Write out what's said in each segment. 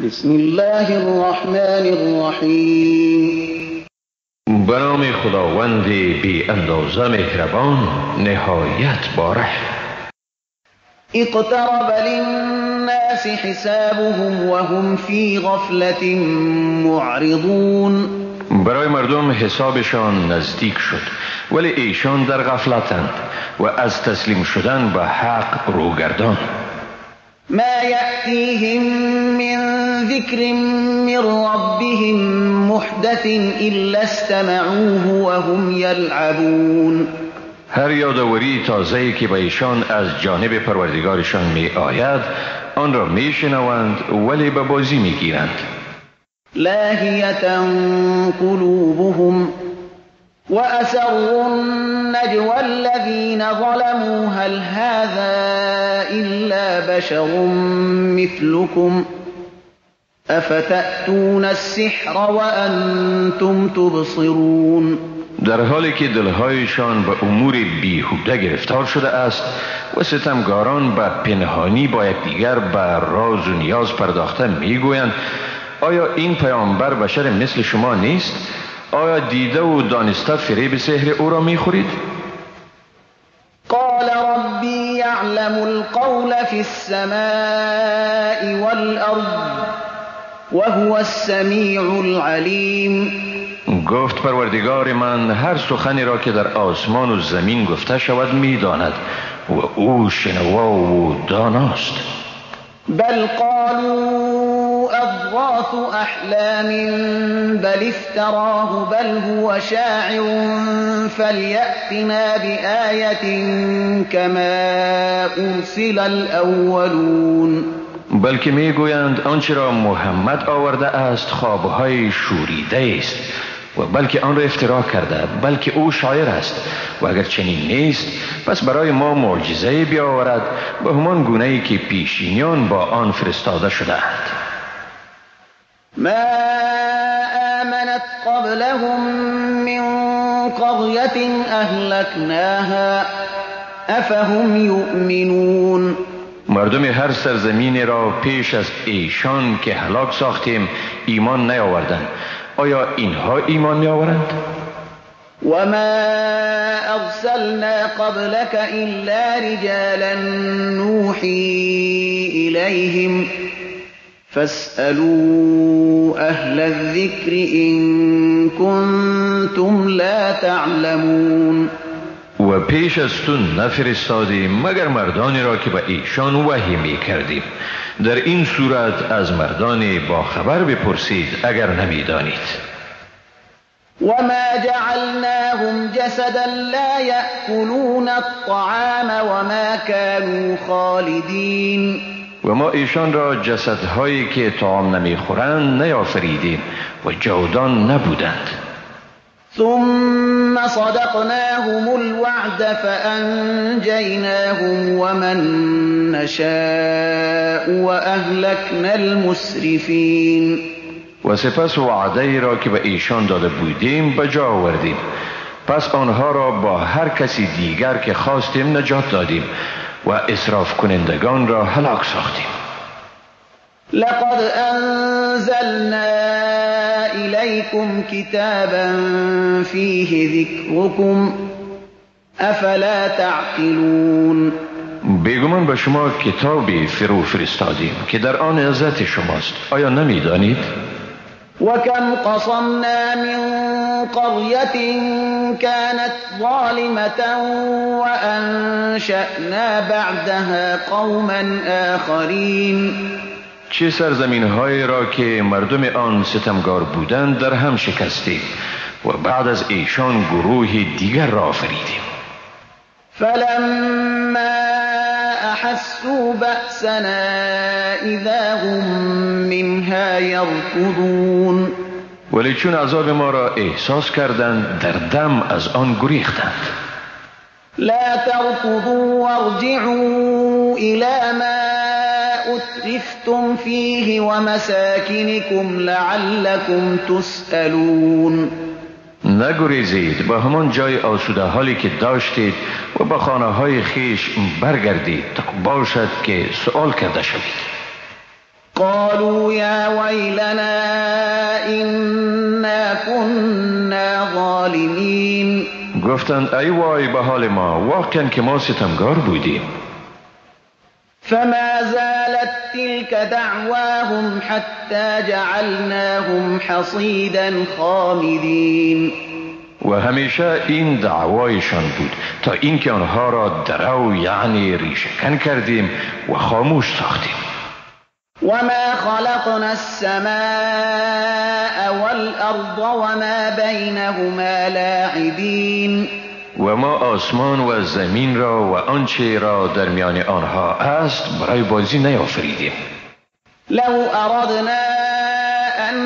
بسم الله الرحمن الرحیم. به نام خداوند بی اندازه مهربان، نهایت باره. اقترب للناس حسابهم وهم في غفلة معرضون. برای مردم حسابشان نزدیک شد، ولی ایشان در غفلتند و از تسلیم شدن به حق روگردان. ما یأتیهم من ذکر من ربهم محدث الا استمعوه وهم یلعبون. هر یادآوری تازه‌ای که به ایشان از جانب پروردگارشان می آید آن را می شنوند، ولی به بازی می گیرند. لاهیة قلوبهم وأسروا النجوى الذين ظلموا هل هذا إلا بشر مثلكم أفتأتون السحر وأنتم تبصرون. در حالی که دلهایشان به امور بیهوده گرفتار شده است و ستمگاران به پنهانی با یکدیگر به راز و نیاز پرداخته میگویند آیا این پیامبر بشر مثل شما نیست؟ آیا دیده و دانسته فریب سحر او را میخورید؟ قال ربی یعلم القول فی السماء والارض وهو السمیع العلیم. گفت پروردگار من هر سخنی را که در آسمان و زمین گفته شود میداند و او شنوا و داناست. بل قالوا اضغاث احلام بل افتراه بل هو شاعر فلیأتنا بآیة كما ارسل الاولون. بلکه میگویند آنچه را محمد آورده است خوابهای شوریده است و بلکه آن را افترا کرده، بلکه او شاعر است و اگر چنین نیست پس برای ما معجزه بیاورد به همان گونه ای که پیشینیان با آن فرستاده شده‌اند. ما آمنت قبلهم من قرية اهلكناها افهم یؤمنون. مردم هر سرزمینی را پیش از ایشان که هلاک ساختیم ایمان نیاوردند، آیا اینها ایمان می‌آورند؟ و ما ارسلنا قبلك الا رجالا نوحی الیهم فاسألوا اهل الذکر ان کنتم لا تعلمون. و پیش از تو نفرستادیم مگر مردانی را که به ایشان وحی می کردیم. در این صورت از مردان با خبر بپرسید اگر نمیدانید. و ما جعلناهم جسدا لا یأکلون الطعام و ما كانوا خالدین. و ما ایشان را جسدهایی که طعام نمیخورند نیافریدیم و جاودان نبودند. ثم صدقناهم الوعد فأنجيناهم ومن نشاء وأهلكنا المسرفين. و سپس وعده را که به ایشان داده بودیم به جا آوردیم، پس آنها را با هر کسی دیگر که خواستیم نجات دادیم و اسراف کنندگان را هلاک ساختیم. لقد أنزلنا إليكم كتابا فيه ذكركم أفلا تعقلون. بیگمان به شما کتابی فرو فرستادیم که در آن عزت شماست، آیا نمیدانید؟ وكم قصمنا من قرية كانت ظالمة وأنشأنا بعدها قوما آخرين. چه سرزمین های را که مردم آن ستمگار بودند در هم شکستیم و بعد از ایشان گروه دیگر را آفریدیم. فلما احسوا بأسنا اذا هم منها یرکضون. ولی چون عذاب ما را احساس کردند در دم از آن گریختند. لا ترکضوا وارجعوا الى ما اترفتم فیه ومساکنکم لعلکم تسألون. نگریزید، به همان جای آسوده حالی که داشتید و به خانه های خیش برگردید تا باشد که سؤال کرده شوید. قالوا یا ویلنا إنا كنا ظالمین. گفتند ای وای به حال ما، واقعا که ما ستمگار بودیم. فما زالت تلك دعواهم حتى جعلناهم حصيدا خامدين. و همیشه این دعوایشان بود تا اینکه آنها را درو، یعنی ریشه‌کن کردیم و خاموش ساختیم. وما خلقنا السماء والأرض وما بينهما لاعبين. و ما آسمان و زمین را و آنچه را در میان آنها است برای بازی نیافریدیم. لو اردنا ان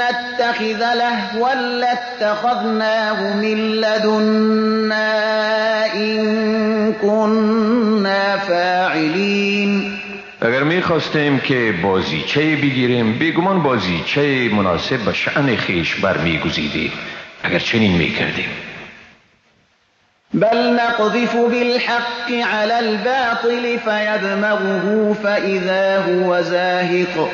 نتخذ لهوا لاتخذناه من لدنا ان كنا فاعلین. اگر میخواستیم که بازیچه بگیریم، بیگمان بازیچه مناسب به شأن خویش برمیگزیدیم اگر چنین میکردیم. بل نقذف بالحق على الباطل فيدمغه فإذا هو زاهق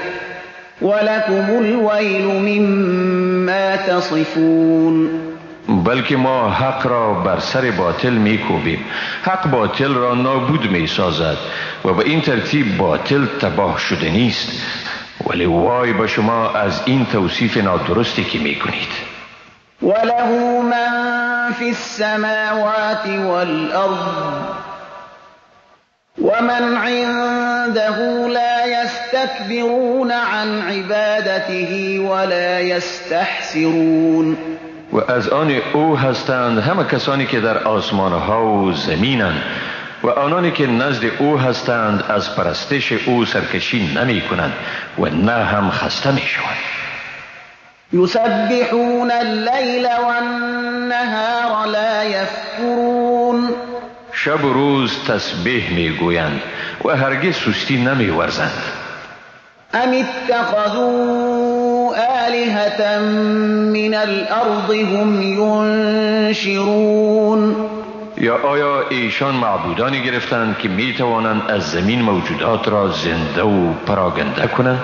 ولكم الويل مما تصفون. بلکه ما حق را بر سر باطل میکوبیم، حق باطل را نابود میسازد و به این ترتیب باطل تباه شده نیست. ولی وای به شما از این توصیف نادرستی که میکنید. وله من في السماوات والأرض ومن عنده لا يستكبرون عن عبادته ولا يستحسرون. و از آن او هستند همه کسانی که در آسمان ها و زمینند و آنانی که نزد او هستند از پرستش او سرکشی نمی کنند و نه هم خسته می شوند. یسبحون اللیل والنهار لا یفترون. شب و روز تسبیح می گویند و هرگز سستی نمی ورزند. ام اتخذوا آلهة من الارض هم ینشرون. یا آیا ایشان معبودانی گرفتند که می توانند از زمین موجودات را زنده و پراگنده کنند؟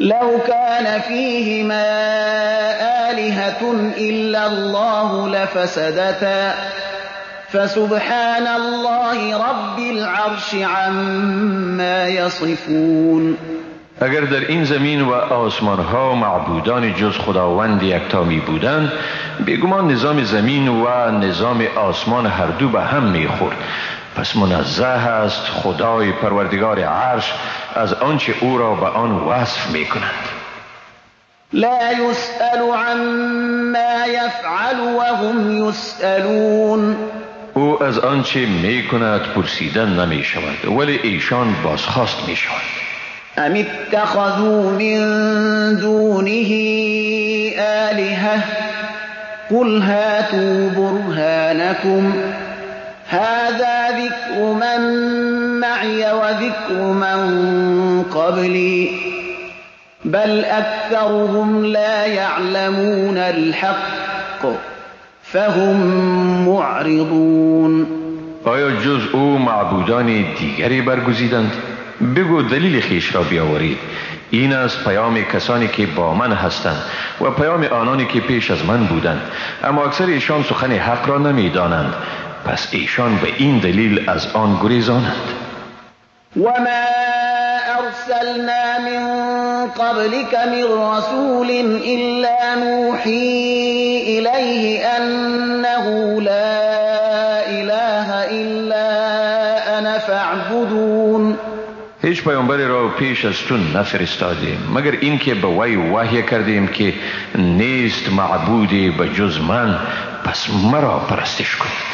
لو كان فيهما آلهة إلا الله لفسدتا فسبحان الله رب العرش عما يصفون. اگر در این زمین و آسمانها معبودان جز خداوند یکتا می بودند، بیگمان نظام زمین و نظام آسمان هر دو به هم می خورد. پس منزه است خدای پروردگار عرش از آنچه او را به آن وصف می کنند. لا يسأل عما يفعل وهم يسألون. او از آنچه می کند پرسیدن نمی شود، ولی ایشان بازخواست می شوند. ام اتخذوا من دونه آلهة قل هاتوا برهانكم هذا ذكر من معي وذكر من قبلي بل أكثرهم لا يعلمون الحق فهم معرضون. آیا جز او معبودان دیگری برگزیدند؟ بگو دلیل خویش را بیاورید. این است پیام کسانی که با من هستند و پیام آنانی که پیش از من بودند، اما اکثر ایشان سخن حق را نمیدانند، پس ایشان به این دلیل از آن گریزانند. و ما ارسلنا من قبلك من رسول الا نوحی الیه انه لا اله الا انا فاعبدون. هیچ پیامبری را پیش از تو نفرستادیم مگر اینکه به وی وحی کردیم که نیست معبودی به جز من، پس مرا پرستش کنید.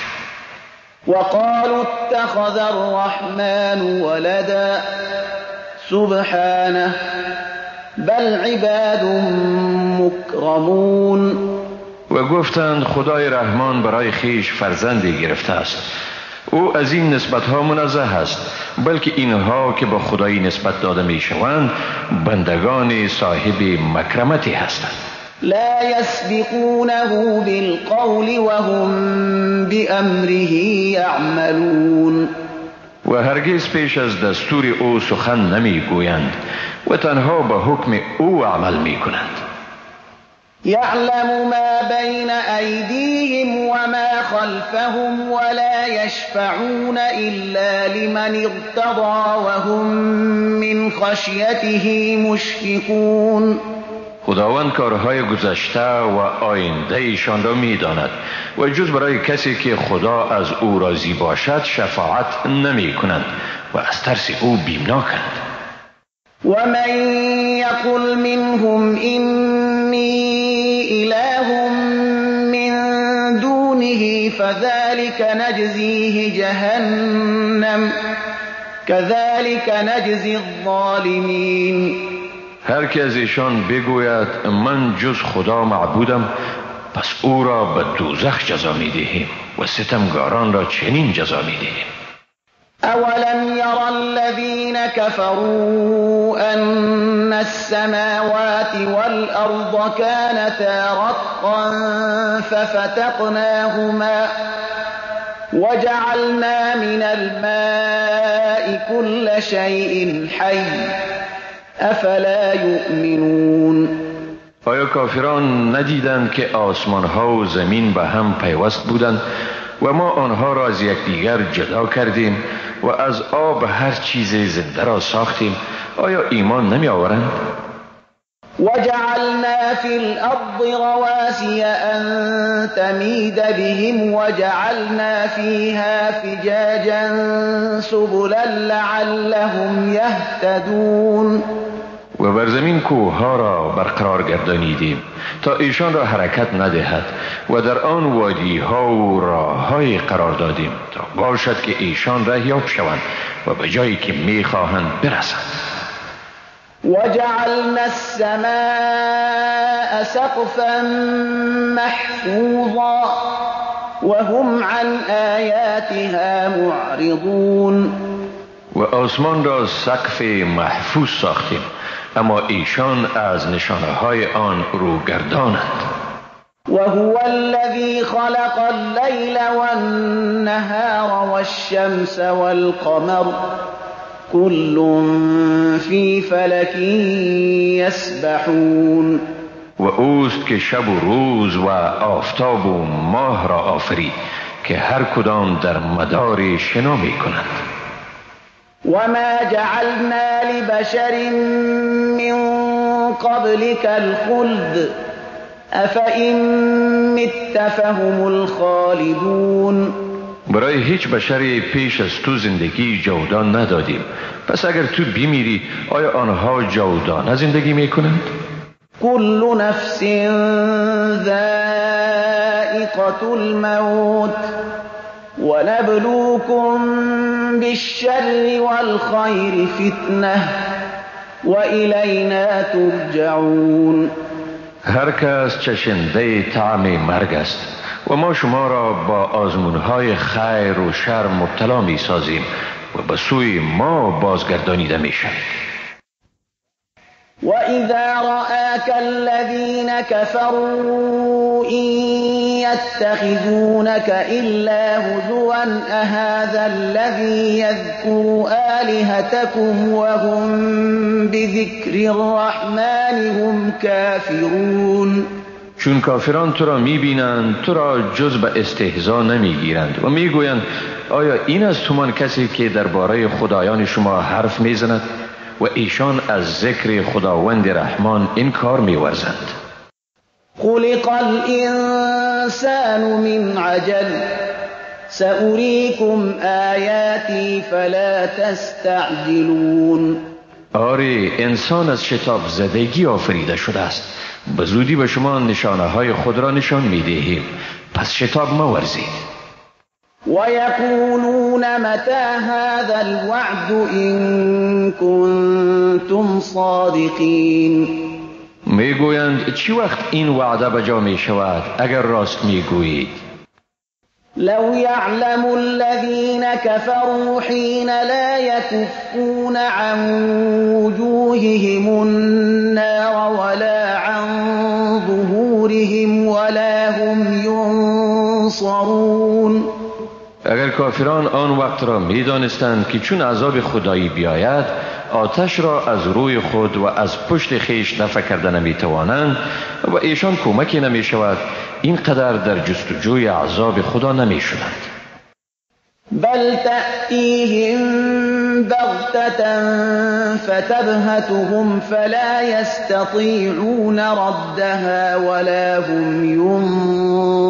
وقالوا اتخذ الرحمن ولدا سبحانه بل عباد مکرمون. و گفتند خدای رحمان برای خیش فرزندی گرفته است. او از این نسبت ها منزه است، بلکه اینها که به خدایی نسبت داده می شوند بندگان صاحب مکرمتی هستند. لا يسبقونه بالقول وهم بأمره يعملون. و هرگز پیش از دستور او سخن نمی گویند و تنها به حکم او عمل می کنند. يعلم ما بين أيديهم وما خلفهم ولا يشفعون إلا لمن ارتضى وهم من خشيته مشفقون. خداوند کارهای گذشته و آینده ایشان را می داند و جز برای کسی که خدا از او راضی باشد شفاعت نمی کنند و از ترس او بیمناکند. و من یقل منهم اینی اله من دونه فذلك نجزیه جهنم كذلك نجزی الظالمین. هر که از ایشان بگوید من جز خدا معبودم، پس او را به دوزخ جزا می دهیم و ستمگاران را چنین جزا می دهیم. اولم یر الذین كفروا ان السماوات والارض كانتا رتقا ففتقناهما وجعلنا من الماء كل شيء حي افلا یؤمنون. آیا کافران ندیدند که آسمان ها و زمین به هم پیوست بودند و ما آنها را از یکدیگر جدا کردیم و از آب هر چیز زنده را ساختیم؟ آیا ایمان نمی آورند؟ وجعلنا فی الارض رواسي ان تمید بهم وجعلنا فیها فجاجا سبلا لعلهم یهتدون. و بر زمین کوه را برقرار گردانیدیم تا ایشان را حرکت ندهد و در آن وادی ها و راه های قرار دادیم تا باشد که ایشان رهیاب شوند و به جایی که میخواهند برسند. وجعلنا السماء سقفا محفوظا وهم عن آیاتها معرضون. و آسمان را سقف محفوظ ساختیم، اما ایشان از نشانه های آن روگردانند. و هو الذی خلق اللیل والنهار والشمس والقمر كل فی فلک یسبحون. و اوست که شب و روز و آفتاب و ماه را آفرید که هر کدام در مدار شنا می کنند. و ما جعلنا لبشر من قبلك الخلد افئن مت فهم الخالدون. برای هیچ بشری پیش از تو زندگی جاودان ندادیم، پس اگر تو بمیری آیا آنها جاودانه زندگی میکنند؟ کل نفس ذائقة الموت ونبلوكم بالشر والخير فتنة وإلينا ترجعون. هر کس چشنده طعم مرگ است و ما شما را با آزمونهای خیر و شر مبتلا می سازیم و به سوی ما بازگردانیده می شوید. و اذا رآك الذین كفروا إن يتخذونك إلا هزوا أهذا الذي يذكر آلهتكم وهم بذكر الرحمن هم كافرون. چون کافران تو را میبینند تو را جز به استهزا نمیگیرند و میگویند آیا این از تومان کسی که درباره خدایان شما حرف میزند؟ و ایشان از ذکر خداوند رحمان این کار میورزند. خلق الانسان من عجل سأریکم آیاتی فلا تستعجلون. آری، انسان از شتاب زدگی آفریده شده است. به زودی به شما نشانه های خود را نشان می دهیم، پس شتاب مورزید. و یقولون متى هذا الوعد إن کنتم صادقین. میگویند چی وقت این وعده به جا می شود اگر راست میگویید؟ لو يعلم الذين كفروا حين لا يكفون عن وجوههم النار ولا عن ظهورهم ولا هم ينصرون. اگر کافران آن وقت را می دانستند که چون عذاب خدایی بیاید آتش را از روی خود و از پشت خویش دفع کرده نمی توانند و ایشان کمکی نمی شود، اینقدر در جستجوی عذاب خدا نمی شدند. بل تأتیهم بغتة فتبهتهم فلا يستطيعون ردها ولا هم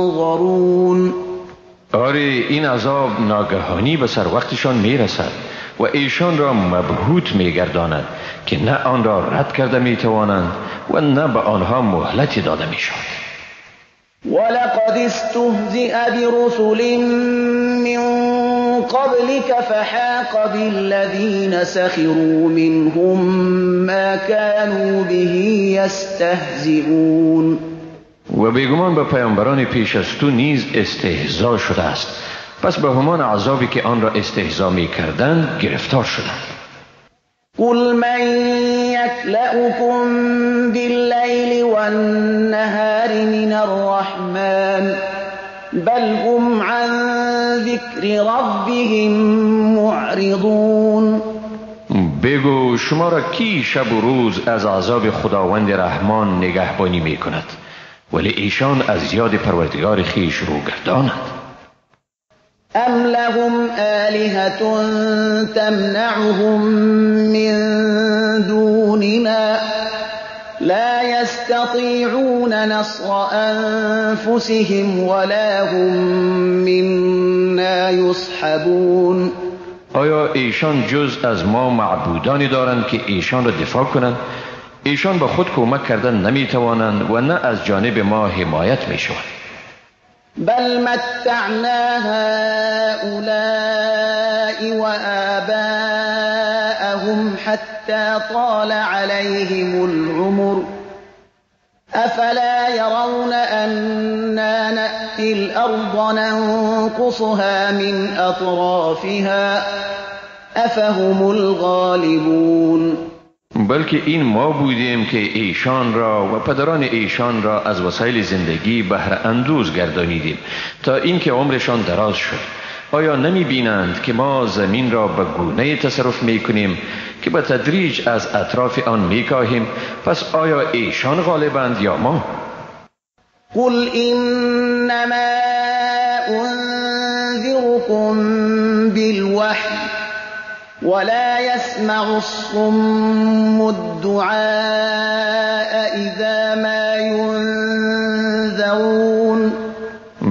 ينظرون. آره، این عذاب ناگهانی به سر وقتشان میرسد و ایشان را مبهوت میگرداند که نه آن را رد کرده میتوانند و نه به آنها مهلتی داده میشود. ولقد استهزئ برسل من قبلك فحاق بالذين سخروا منهم ما كانوا به يستهزئون. و بیگمان به پیامبران پیش از تو نیز استهزا شده است، پس به همان عذابی که آن را استهزا می کردند گرفتار شدند. قل من یکلأکم باللیل والنهار من الرحمن بل هم عن ذکر ربهم معرضون. بگو شما را کی شب و روز از عذاب خداوند رحمان نگهبانی می کند، ولی ایشان از یاد پروردگار خویش رو گردانند. ام لهم آلهة تمنعهم من دوننا لا يستطيعون نصر أنفسهم ولا هم منا يصحبون. آیا ایشان جز از ما معبودانی دارند که ایشان را دفاع کنند؟ ایشان با خود کمک کردن نمیتوانند و نه از جانب ما حمایت میشوند. بل متعنا هؤلاء وآباءهم حتى طال عليهم العمر أفلا يرون أنا نأتي الأرض ننقصها من أطرافها أفهم الغالبون. بلکه این ما بودیم که ایشان را و پدران ایشان را از وسایل زندگی بهره اندوز گردانیدیم تا اینکه عمرشان دراز شد. آیا نمی بینند که ما زمین را به گونه تصرف می کنیم که به تدریج از اطراف آن می کاهیم؟ پس آیا ایشان غالبند یا ما؟ قل انما انذركم بالوحی ولا يسمع الصم الدعاء اذا ما ينذرون.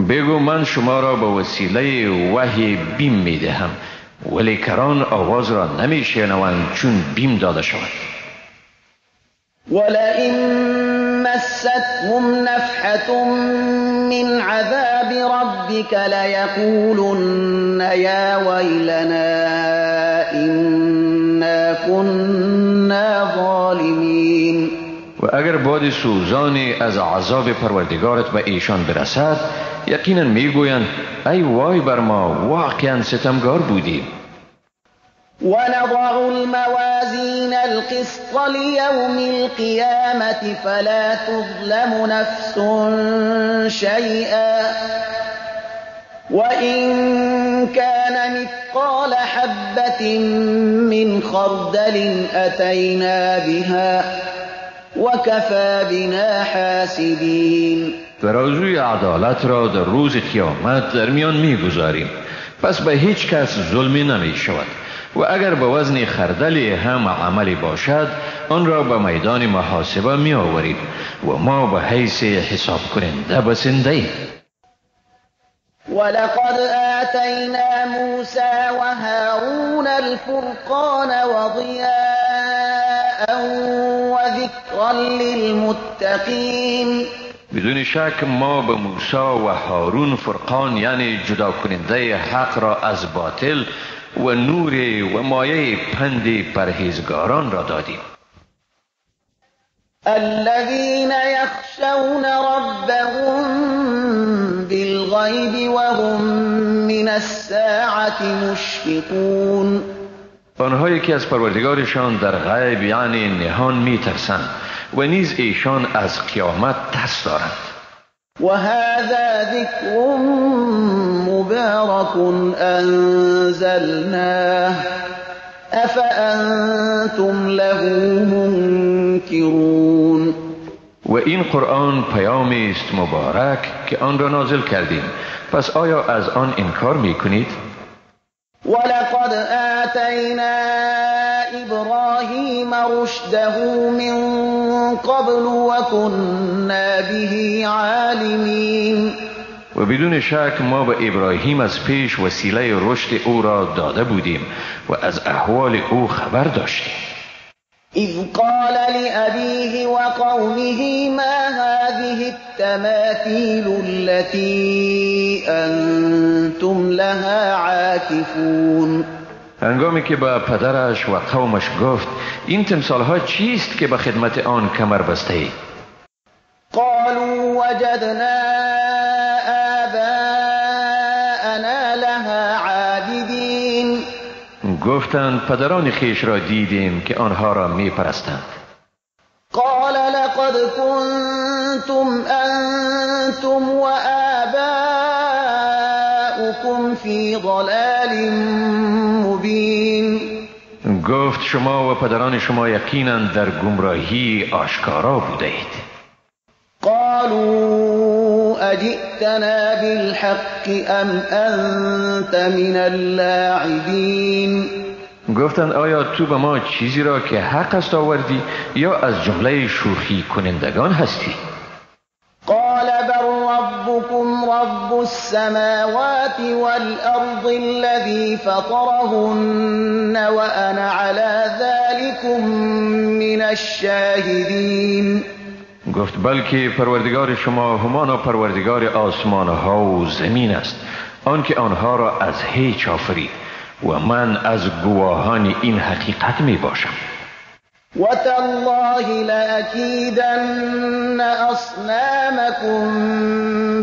بگو من شما را به وسیله وحی بیم می دهم، ولی کران آواز را نمی شنوند چون بیم داده شود. ولئن مستهم نفحة من عذاب ربك ليقولن يا ويلنا إنا كنا ظالمين. و اگر باد سوزانی از عذاب پروردگارت به ایشان برسد، یقینا میگویند ای وای بر ما، واقعا ستمگار بودیم. ونضع الموازين القسط ليوم القيامة فلا تظلم نفس شيئا وإن كان مثقال حبة من خردل أتينا بها وكفى بنا حاسبين. ترازوی عدالت را در روز قیامت در میان میگذاریم، پس به هیچ کس ظلمی نمی شود و اگر به وزن خردل هم عملی باشد آن را به میدان محاسبه می آوریم و ما به حیث حساب کننده بسنده ایم. ولقد آتینا موسی و هارون الفرقان وضیاء وذکرا للمتقین. بدون شک ما به موسی و هارون فرقان، یعنی جدا کننده حق را از باطل، و نور و مایه پند پرهیزگاران را دادیم. الذين يخشون ربهم بالغیب وهم من الساعة مشفقون. آنهایی که از پروردگارشان در غیب یعنی نهان میترسند و نیز ایشان از قیامت ترس دارند. وهذا ذكر مبارك أنزلناه أفأنتم له منكرون. و این قرآن پیامی است مبارک که آن را نازل کردیم، پس آیا از آن انکار میکنید؟ ولقد آتینا ابراهیم رشده من قبل وكنا به عالمین. و بدون شک ما به ابراهیم از پیش وسیله رشد او را داده بودیم و از احوال او خبر داشتیم. اذ قال لأبیه وقومه ما هذه التماثیل التي انتم لها عاکفون. هنگامی که به پدرش و قومش گفت این تمثال ها چیست که به خدمت آن کمر بسته اید؟ قالوا وجدنا آباءنا لها عابدین. گفتند پدران خیش را دیدیم که آنها را می پرستند. قال لقد کنتم انتم وآباؤكم فی ضلال مبین. گفت شما و پدران شما یقینا در گمراهی آشکارا بودید. قالوا اجئتنا بالحق ام انت من اللاعبین. گفتند آیا تو به ما چیزی را که حق است آوردی یا از جمله شوخی کنندگان هستی؟ قال بل ربكم رب السماوات والأرض الذي فطرهن وأنا على ذلكم من الشاهدين. گفت بلکه پروردگار شما همانا پروردگار آسمان ها و زمین است، آنکه آنها را از هیچ آفرید و من از گواهان این حقیقت می باشم. وتالله لأكيدن أصنامكم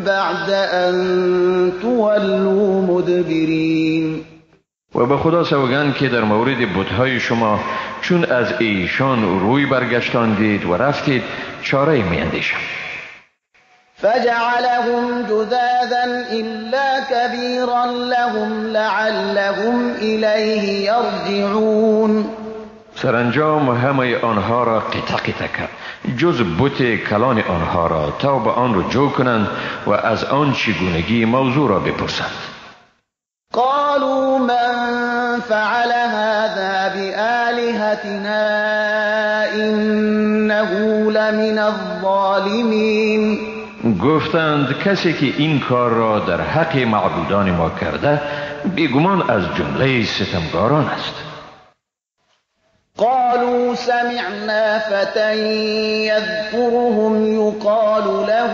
بعد أن تولوا مدبرين. و به خدا سوگند که در مورد بت‌های شما چون از ایشان روی برگشتاندید و رفتید چاره می‌اندیشم. فجعلهم جذاذا إلا كبيرا لهم لعلهم إليه يرجعون. سرانجام همه آنها را قطع قطع کرد جز بت کلان آنها را تا به آن رجوع کنند و از آن چگونگی موضوع را بپرسند. قالوا من فعل هذا بآلهتنا إنه لمن الظالمین. گفتند کسی که این کار را در حق معبودان ما کرده بیگمان از جمله ستمگاران است. قالوا سمعنا فتى يذكرهم يقال له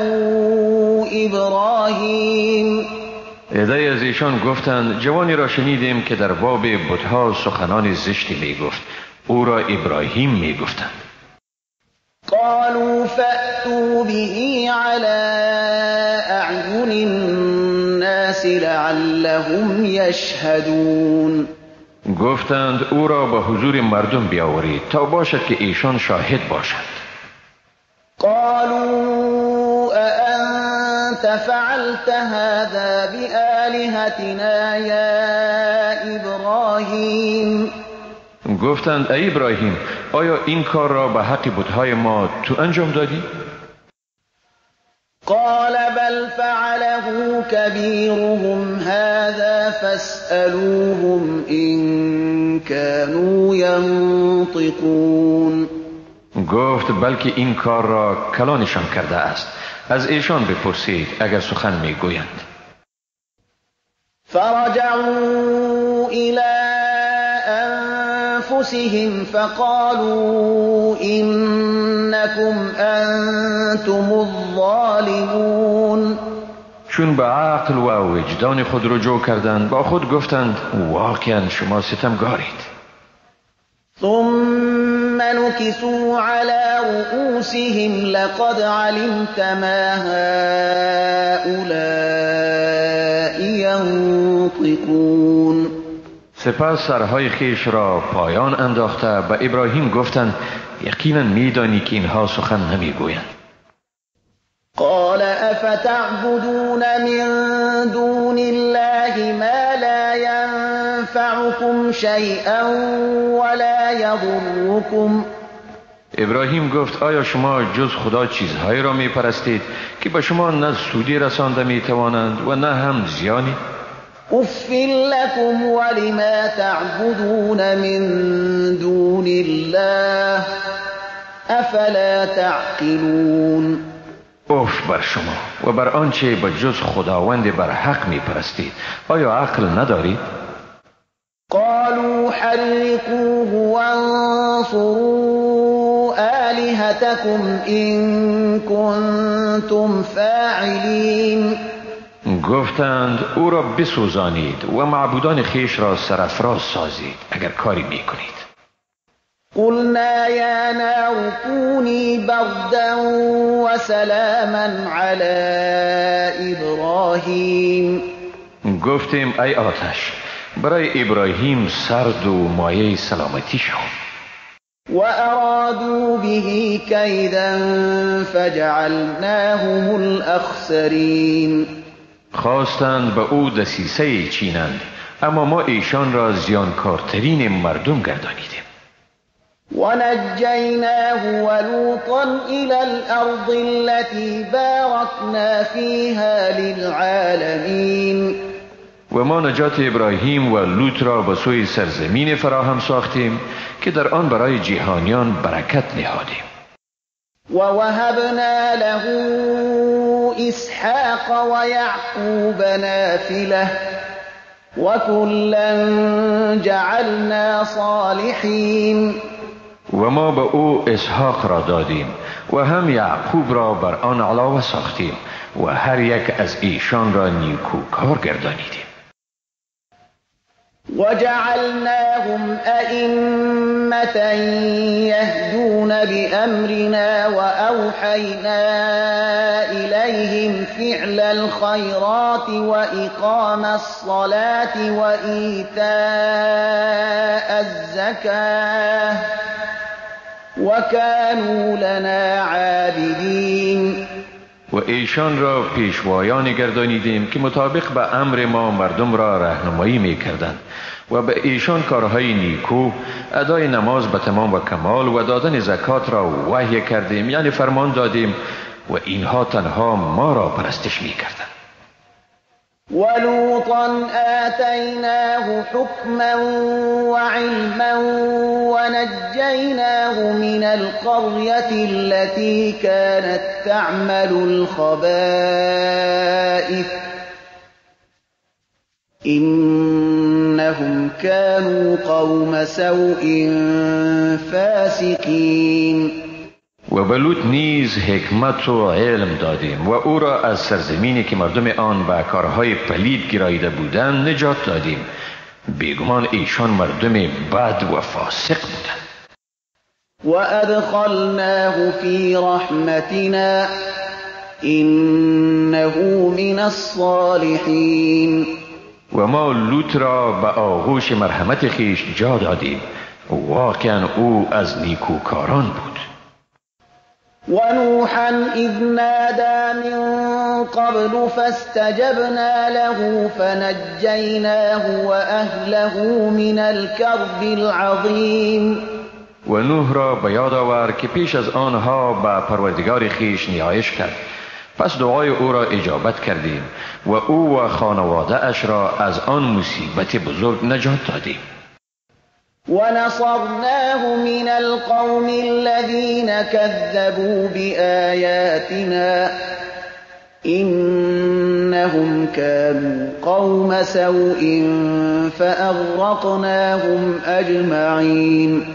ابراهیم. عده‌ای از ایشان گفتند جوانی را شنیدیم که در باب بت‌ها سخنان زشتی میگفت، او را ابراهیم میگفتند. قالوا فأتوا به على أعين الناس لعلهم يشهدون. گفتند او را به حضور مردم بیاورید تا باشد که ایشان شاهد باشند. قالوا أأنت فعلت هذا بآلهتنا يا إبراهيم. گفتند ای ابراهیم آیا این کار را به حق بت‌های ما تو انجام دادی؟ قال بل فعله كبيرهم هذا فاسألوهم إن كانوا ينطقون. گفت بلکه این کار را کلانشان کرده است، از ایشان بپرسید اگر سخن میگویند. فرجعوا إلى أنفسهم فقالوا إنكم أنتم الظالمون. چون به عقل و وجدان خود رجوع کردند با خود گفتند واقعا شما ستمگارید. ثم نكسوا على رؤوسهم لقد علمت ما هؤلاء ينطقون. سپس سرهای خیش را پایان انداخته به ابراهیم گفتند یقینا میدانی که اینها سخن نمیگویند. قال أفتعبدون من دون الله ما لا ينفعكم شيئا ولا يضركم. ابراهیم گفت آیا شما جز خدا چیزهایی را می پرستید که به شما نه سودی رسانده می توانند و نه هم زیانی؟ اف لكم ولما تعبدون من دون الله افلا تعقلون. اف بر شما و بر آنچه به جز خداوند بر حق می پرستید، آیا عقل ندارید؟ قالوا حرقوه وانصروا آلهتكم إن كنتم فاعلين. گفتند او را بسوزانید و معبودان خیش را سرافراز سازید اگر کاری میکنید. قلنا یا نار كوني بردا وسلاما على ابراهیم. گفتیم ای آتش برای ابراهیم سرد و مایه سلامتی شو. و ارادوا به کیدا فجعلناهم الاخسرین. خواستند به او دسیسه چینند، اما ما ایشان را زیانکارترین مردم گردانیدیم. و نجیناه ولوطا الى الارض التي بارکنا فیها للعالمین. و ما نجات ابراهیم و لوط را به سوی سرزمین فراهم ساختیم که در آن برای جهانیان برکت نهادیم. و وهبنا له اسحاق و یعقوب نافله و کلا جعلنا صالحین. و ما به او اسحاق را دادیم و هم یعقوب را بر آن علاوه ساختیم و هر یک از ایشان را نیکوکار گردانیدیم. وجعلناهم أئمة يهدون بأمرنا وأوحينا إليهم فعل الخيرات وإقام الصلاة وإيتاء الزكاة وكانوا لنا عابدين. و ایشان را پیشوایان گردانیدیم که مطابق به امر ما مردم را راهنمایی می‌کردند و به ایشان کارهای نیکو، ادای نماز به تمام و کمال و دادن زکات را وحی کردیم، یعنی فرمان دادیم، و اینها تنها ما را پرستش می‌کردند. ولوطا آتیناه حکما وعلما ونجیناه من القریة التي كانت تعمل الخبائث إنهم كانوا قوم سوء فاسقین. و به لوط نیز حکمت و علم دادیم و او را از سرزمینی که مردم آن به کارهای پلید گراییده بودند نجات دادیم. بیگمان ایشان مردم بد و فاسق بودند. و ادخلناه فی رحمتنا انه من الصالحین. و ما لوط را به آغوش مرحمت خویش جا دادیم، واقعا او از نیکوکاران بود. ونوحا اذ نادى من قبل فاستجبنا له فنجیناه وأهله من الكرب العظیم. و نوح را به یاد آور که پیش از آنها به پروردگار خویش نیایش کرد، پس دعای او را اجابت کردیم و او و خانواده اش را از آن مصیبت بزرگ نجات دادیم. ونصرناه من القوم الذين كذبوا بآياتنا إنهم كانوا قوم سوء فأغرقناهم أجمعين.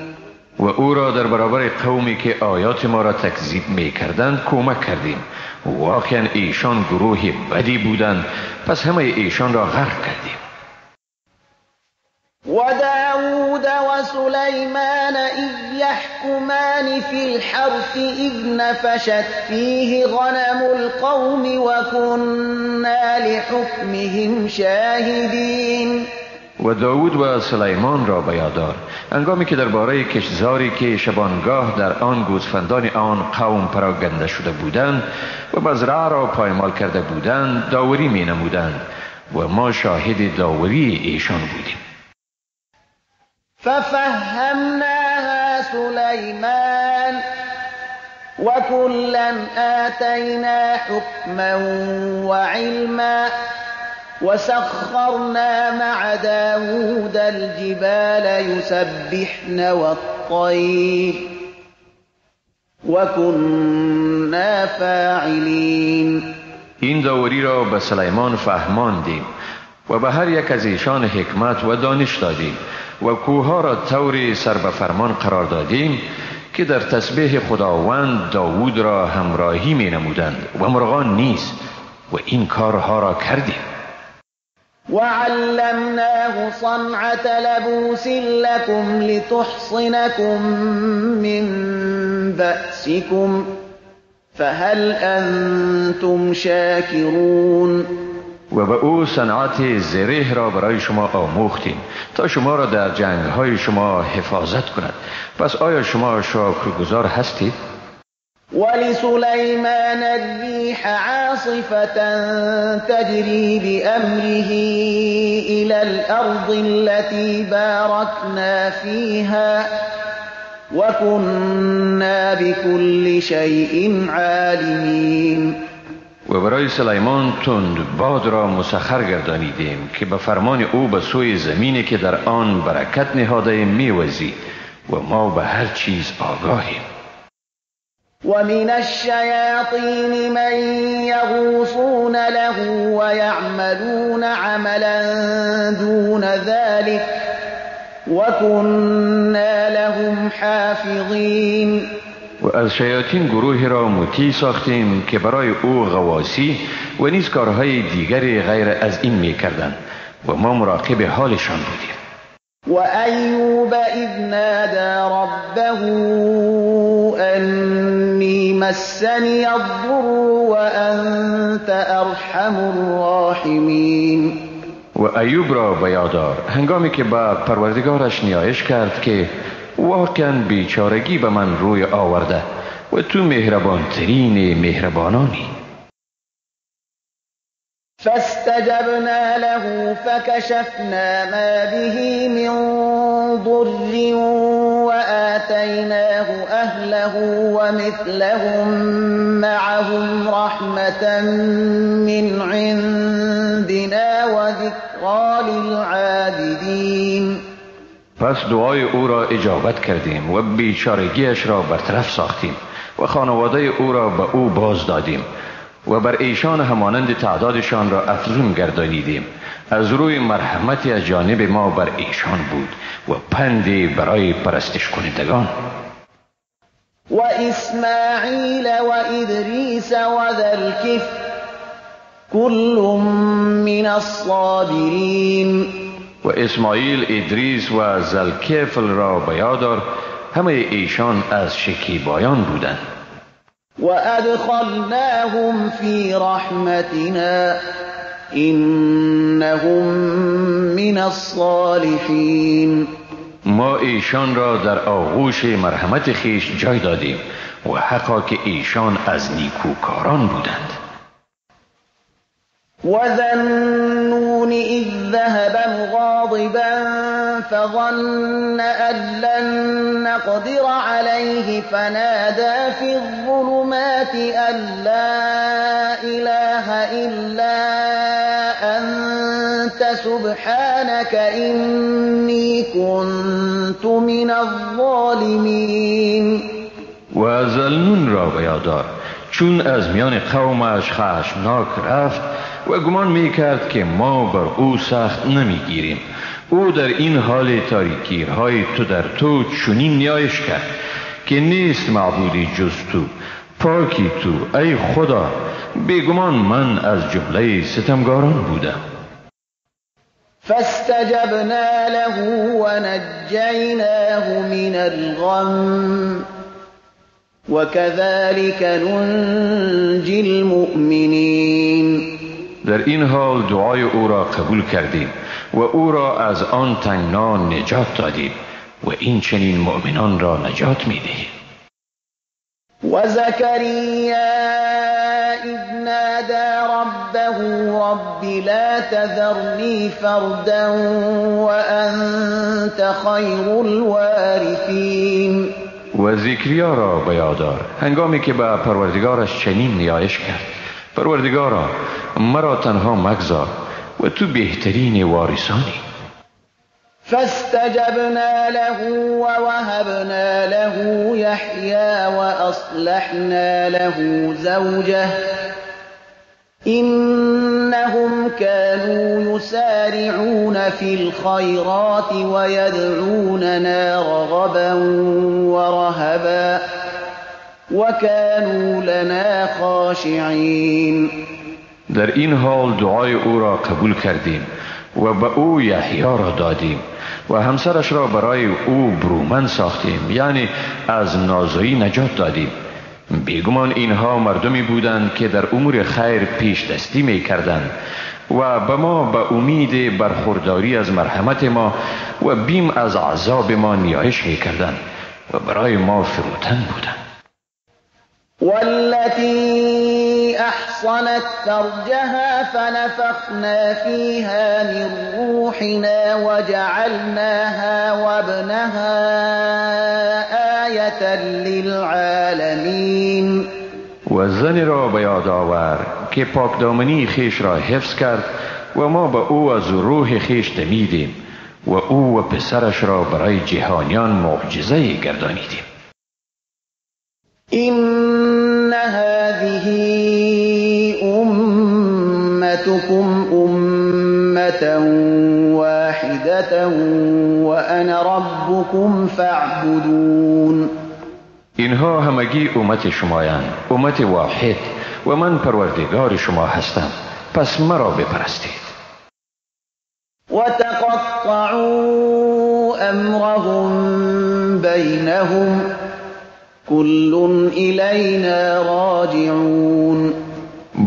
و او را در برابر قومی که آیات ما را تکذیب می کردند کمک کردیم. واقعا ایشان گروه بدی بودند، پس همه ایشان را غرق کردیم. وداود وسليمان إذ يحكمان في الحرث إذ نفشت فيه غنم القوم وكنا لحكمهم شاهدين. و داود و سلیمان را به یاد دار، هنگامی که درباره کشتزاری که شبانگاه در آن گوسفندان آن قوم پراگنده شده بودند و مزرعه را پایمال کرده بودند داوری می نمودند و ما شاهد داوری ایشان بودیم. ففهمناها سلیمان وکلا آتینا حکما وعلما وسخرنا مع داود الجبال يسبحن والطير وكنا فاعلين. این داوری را به سلیمان فهماندیم و به هر یک از ایشان حکمت و دانش دادیم و کوهها را طوری سر به فرمان قرار دادیم که در تسبیح خداوند داود را همراهی می نمودند و مرغان نیز، و این کارها را کردیم. وعلمناه صنعة لبوس لكم لتحصنكم من بأسكم فهل أنتم شاكرون. و به او صنعت زره را برای شما آموختیم تا شما را در جنگ‌های شما حفاظت کند، پس آیا شما شکرگزار هستید؟ ولسلیمان الریح عاصفة تجری بأمره إلى الأرض التي باركنا فيها وكنا بكل شيء عالمين. و برای سلیمان تند باد را مسخر گردانیدیم که به فرمان او به سوی زمینی که در آن برکت نهاده میوزید و ما به هر چیز آگاهیم. ومن الشياطين من يغوصون له ويعملون عملا دون ذلك وكنا لهم حافظين. و از شیاطین گروهی را مطیع ساختیم که برای او غواصی و نیز کارهای دیگری غیر از این میکردند و ما مراقب حالشان بودیم. و ایوب اذ نادى ربه انی مسنی الضر وانت ارحم الراحمین. و ایوب را به یاد آر هنگامی که به پروردگارش نیایش کرد که واقعا بیچارگی به من روی آورده و تو مهربانترین مهربانانی. فاستجبنا له فكشفنا ما به من ضر وآتيناه أهله ومثلهم معهم رحمة من عندنا وذكرى للعابدين. پس دعای او را اجابت کردیم و بیچارگیش را برطرف ساختیم و خانواده او را به او باز دادیم و بر ایشان همانند تعدادشان را افزون گردانیدیم. از روی مرحمتی از جانب ما بر ایشان بود و پندی برای پرستش کنندگان. و اسماعیل و ادریس و ذا الکفل کل من الصابرین. و اسماعیل، ادریس و ذوالکفل را به یاد آر، همه ایشان از شکیبایان بودند. و ادخلناهم فی رحمتنا انهم من الصالحین. ما ایشان را در آغوش مرحمت خویش جای دادیم و حقا که ایشان از نیکوکاران بودند. وذا النون إذ ذهب مغاضبا فظن أن لن نقدر عليه فنادى في الظلمات أن لا إله إلا أنت سبحانك إني كنت من الظالمين. و ذوالنون را به یاد آر چون از میان قومش خشمناک رفت و گمان می کرد که ما بر او سخت نمی گیریم. او در این حال تاریکی‌های تو در تو چنین نیایش کرد که نیست معبودی جز تو، پاکی تو ای خدا، بیگمان من از جمله ستمگاران بودم. فاستجبنا له ونجیناه من الغم وكذلك ننجي المؤمنين. در این حال دعای او را قبول کردیم و او را از آن تنگنا نجات دادیم و این چنین مؤمنان را نجات می‌دهیم. و زکریا اذ نادى ربه رب لا تذرنی فردا وانت خیر الوارثین. و زکریا را به یاد آر هنگامی که به پروردگارش چنین نیایش کرد: پروردگارا، مرا تنها مگذار و تو بهترین وارثانی. فاستجبنا له ووهبنا له يحيى وأصلحنا له زوجه إنهم كانوا يسارعون في الخيرات ويدعوننا رغبا ورهبا وكانوا لنا خاشعين. در این حال دعای او را قبول کردیم و به او یحیی را دادیم و همسرش را برای او برومند ساختیم، یعنی از نازایی نجات دادیم. بیگمان اینها مردمی بودند که در امور خیر پیش دستی می کردند و به ما به امید برخورداری از مرحمت ما و بیم از عذاب ما نیایش می کردند و برای ما فروتن بودند. والتي أحصنت فرجها فنفخنا فيها من روحنا وجعلناها وابنها آية للعالمين. و زنی را به یاد آور که پاکدامنی خیش را حفظ کرد و ما به او از روح خیش دمیدیم و او و پسرش را برای جهانیان معجزه گردانیدیم. إن هذه أمتكم أمة واحدة وأنا ربكم فاعبدون. اینها همگی امت شمایند، امت واحد، و من پروردگار شما هستم، پس مرا بپرستید. وتقطعوا أمرهم بينهم كل إلينا راجعون.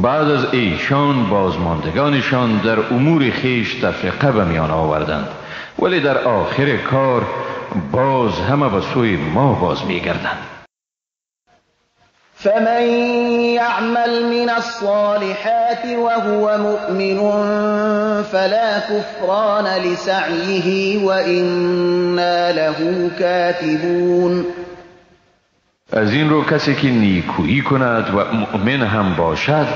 بعد از ایشان بازماندگانشان در امور خیش تفرقه به میان آوردند، ولی در آخر کار باز همه به سوی ما باز میگردند. فمن يعمل من الصالحات وهو مؤمن فلا كفران لسعيه وإنا له كاتبون. از این رو کسی که نیکویی کند و مؤمن هم باشد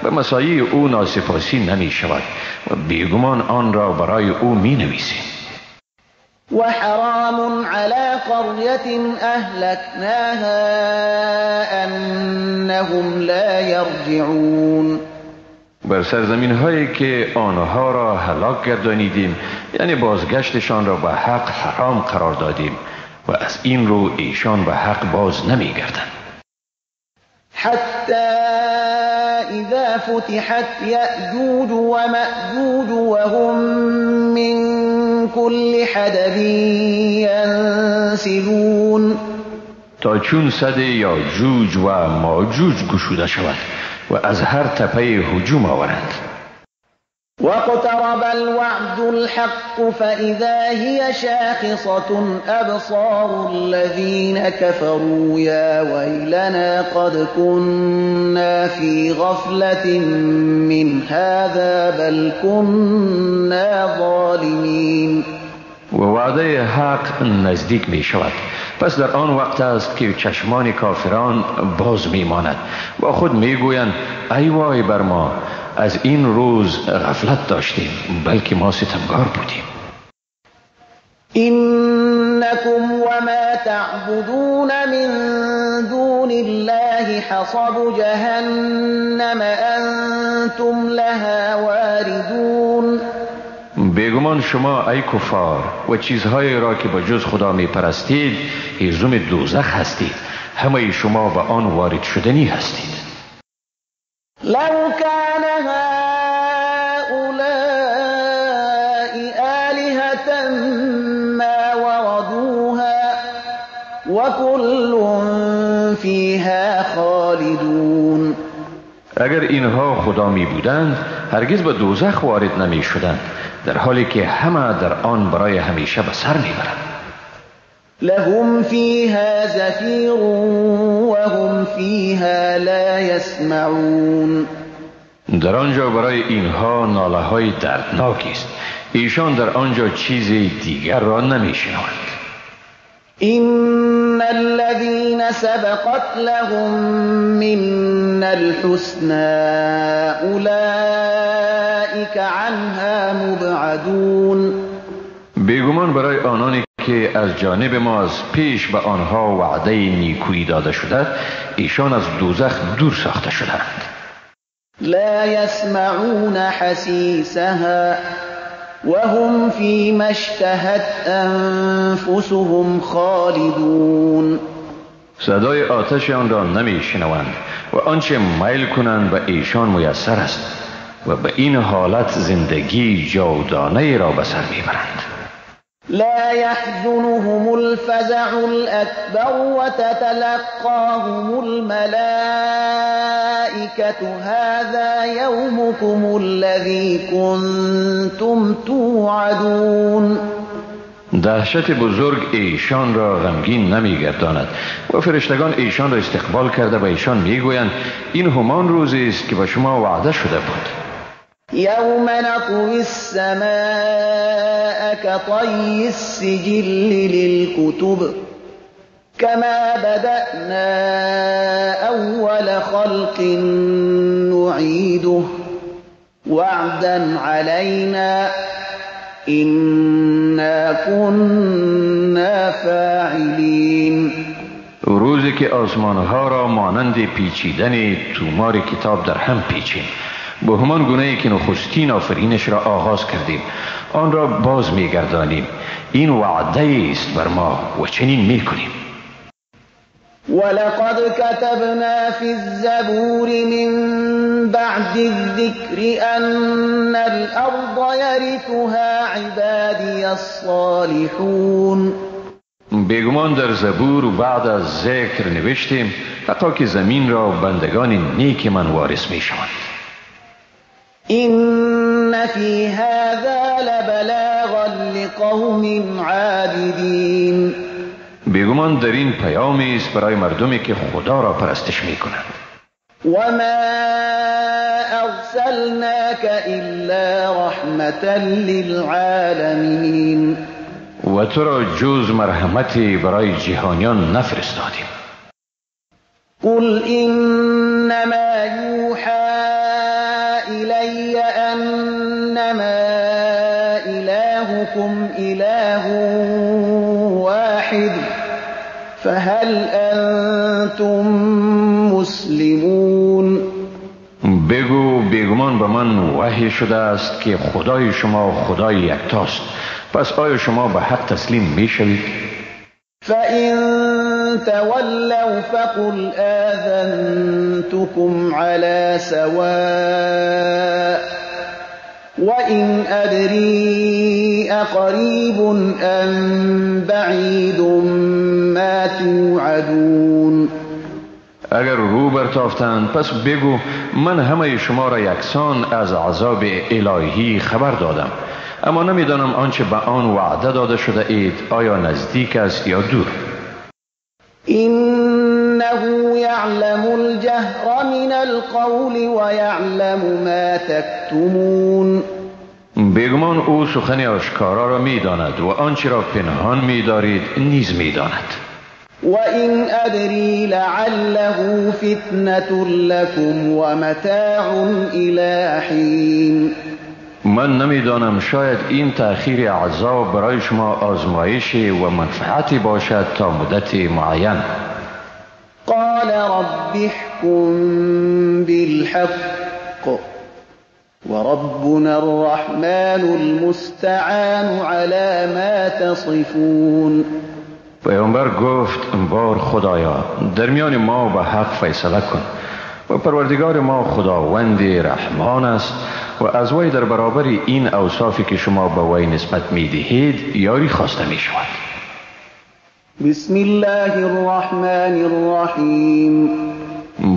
به مساعی او ناسپاسی نمی شود و بیگمان آن را برای او می نویسیم. و حرام علی قریة اهلکناها انهم لا یرجعون. بر سرزمین هایی که آنها را هلاک گردانیدیم، یعنی بازگشتشان را به حق حرام قرار دادیم و از این رو ایشان به حق باز نمی گردند. حتی اذا فتحت یأجوج و مأجوج و هم من كل حدب ینسلون. تا چون سد یاجوج و ماجوج گشوده شود و از هر تپه هجوم آورند. واقترب الوعد الحق فإذا هي شاخصة أبصار الذين كفروا يا ويلنا قد كنا في غفلة من هذا بل كنا ظالمين. و وعده حق نزدیک می شود، پس در آن وقت است که چشمان کافران باز می ماند و خود می گویند ای وای بر ما، از این روز غفلت داشتیم، بلکه ما ستمگار بودیم. إنكم وما تعبدون من دون الله حصب جهنم أنتم لها واردون. بیگمان شما ای کفار و چیزهایی را که با جز خدا می پرستید هیزم دوزخ هستید، همه شما به آن وارد شدنی هستید. لو كان هؤلاء آلهة ما وردوها وكل فيها خالدون. اگر اینها خدا می بودند هرگز به دوزخ وارد نمی شدند، در حالی که همه در آن برای همیشه به سر می برند. لهم فیها زفیر وهم فیها لا یسمعون. در آنجا برای اینها ناله های دردناکی است. ایشان در آنجا چیزی دیگر را نمی شنوند. إن الذين سبقت لهم منا الحسنى أولئك عنها مبعدون. بیگمان برای آنانی که از جانب ما از پیش به آنها وعده نیکویی داده شده، ایشان از دوزخ دور ساخته شدند. لا يسمعون حسیسها وهم فيما اشتهت أنفسهم خالدون. صدای آتش آن را نمی شنوند و آنچه میل کنند به ایشان میسر است و به این حالت زندگی جاودانه را به سر میبرند. لا يحزنهم الفزع الأكبر وتتلقاهم الملائكة هذا يومكم الذي كنتم توعدون. دهشت بزرگ ایشان را غمگین نمیگرداند و فرشتگان ایشان را استقبال کرده و ایشان میگویند این همان روزی است که به شما وعده شده بود. یوم نطوی السماء كطي السجل للكتب كما بدأنا أول خلق نعيده وعدا علينا إنا كنا فاعلين. روزی که آسمانها را مانند پیچیدن تومار کتاب در هم پیچیم، به همان گونه ای که نخستین آفرینش را آغاز کردیم آن را باز می‌گردانیم. این وعده است بر ما و چنین می‌کنیم. ولقد كتبنا في الزبور من بعد الذكر أن الأرض يرثها عبادي الصالحون. بیگمان در زبور بعد از ذکر نوشتیم حتی که زمین را بندگان نیک من وارث می‌شوند. إن في هذا لبلاغا لقوم عابدين. بیگمان در این پیامی است برای مردمی که خدا را پرستش می‌کنند. وما أرسلناك إلا رحمة للعالمين. و تو را جز مرحمتی برای جهانیان نفرستادیم. قل إنما يوحى إلي أنما إلهكم إله واحد فهل أنتم مسلمون. بگو بیگمان به من وحی شده است که خدای شما خدای یکتاست، پس آیا شما به حق تسلیم می شوید؟ فإن تولوا فقل آذنتكم على سواء وإن أدري أقريب أم بعيد ما توعدون. اگر رو برتافتند پس بگو من همه شما را یکسان از عذاب الهی خبر دادم، اما نمیدانم آنچه به آن وعده داده شده اید آیا نزدیک است یا دور. إنه يعلم الجهر من القول ويعلم ما تكتمون. بیگمان او سخن آشکارا را میداند و آنچه را پنهان میدارید نیز میداند. وإن أدري لعله فتنة لكم ومتاع إلى حين. من نمیدانم شاید این تأخیر عذاب برای شما آزمایش و منفعتی باشد تا مدت معین. قال رب احكم بالحق وربنا الرحمن المستعان على ما تصفون. پیامبر گفت بار خدایا در میان ما به حق فیصله کن و پروردگار ما خداوند رحمان است و از وی در برابر این اوصافی که شما به وی نسبت میدهید یاری خواسته می شود. بسم الله الرحمن الرحیم.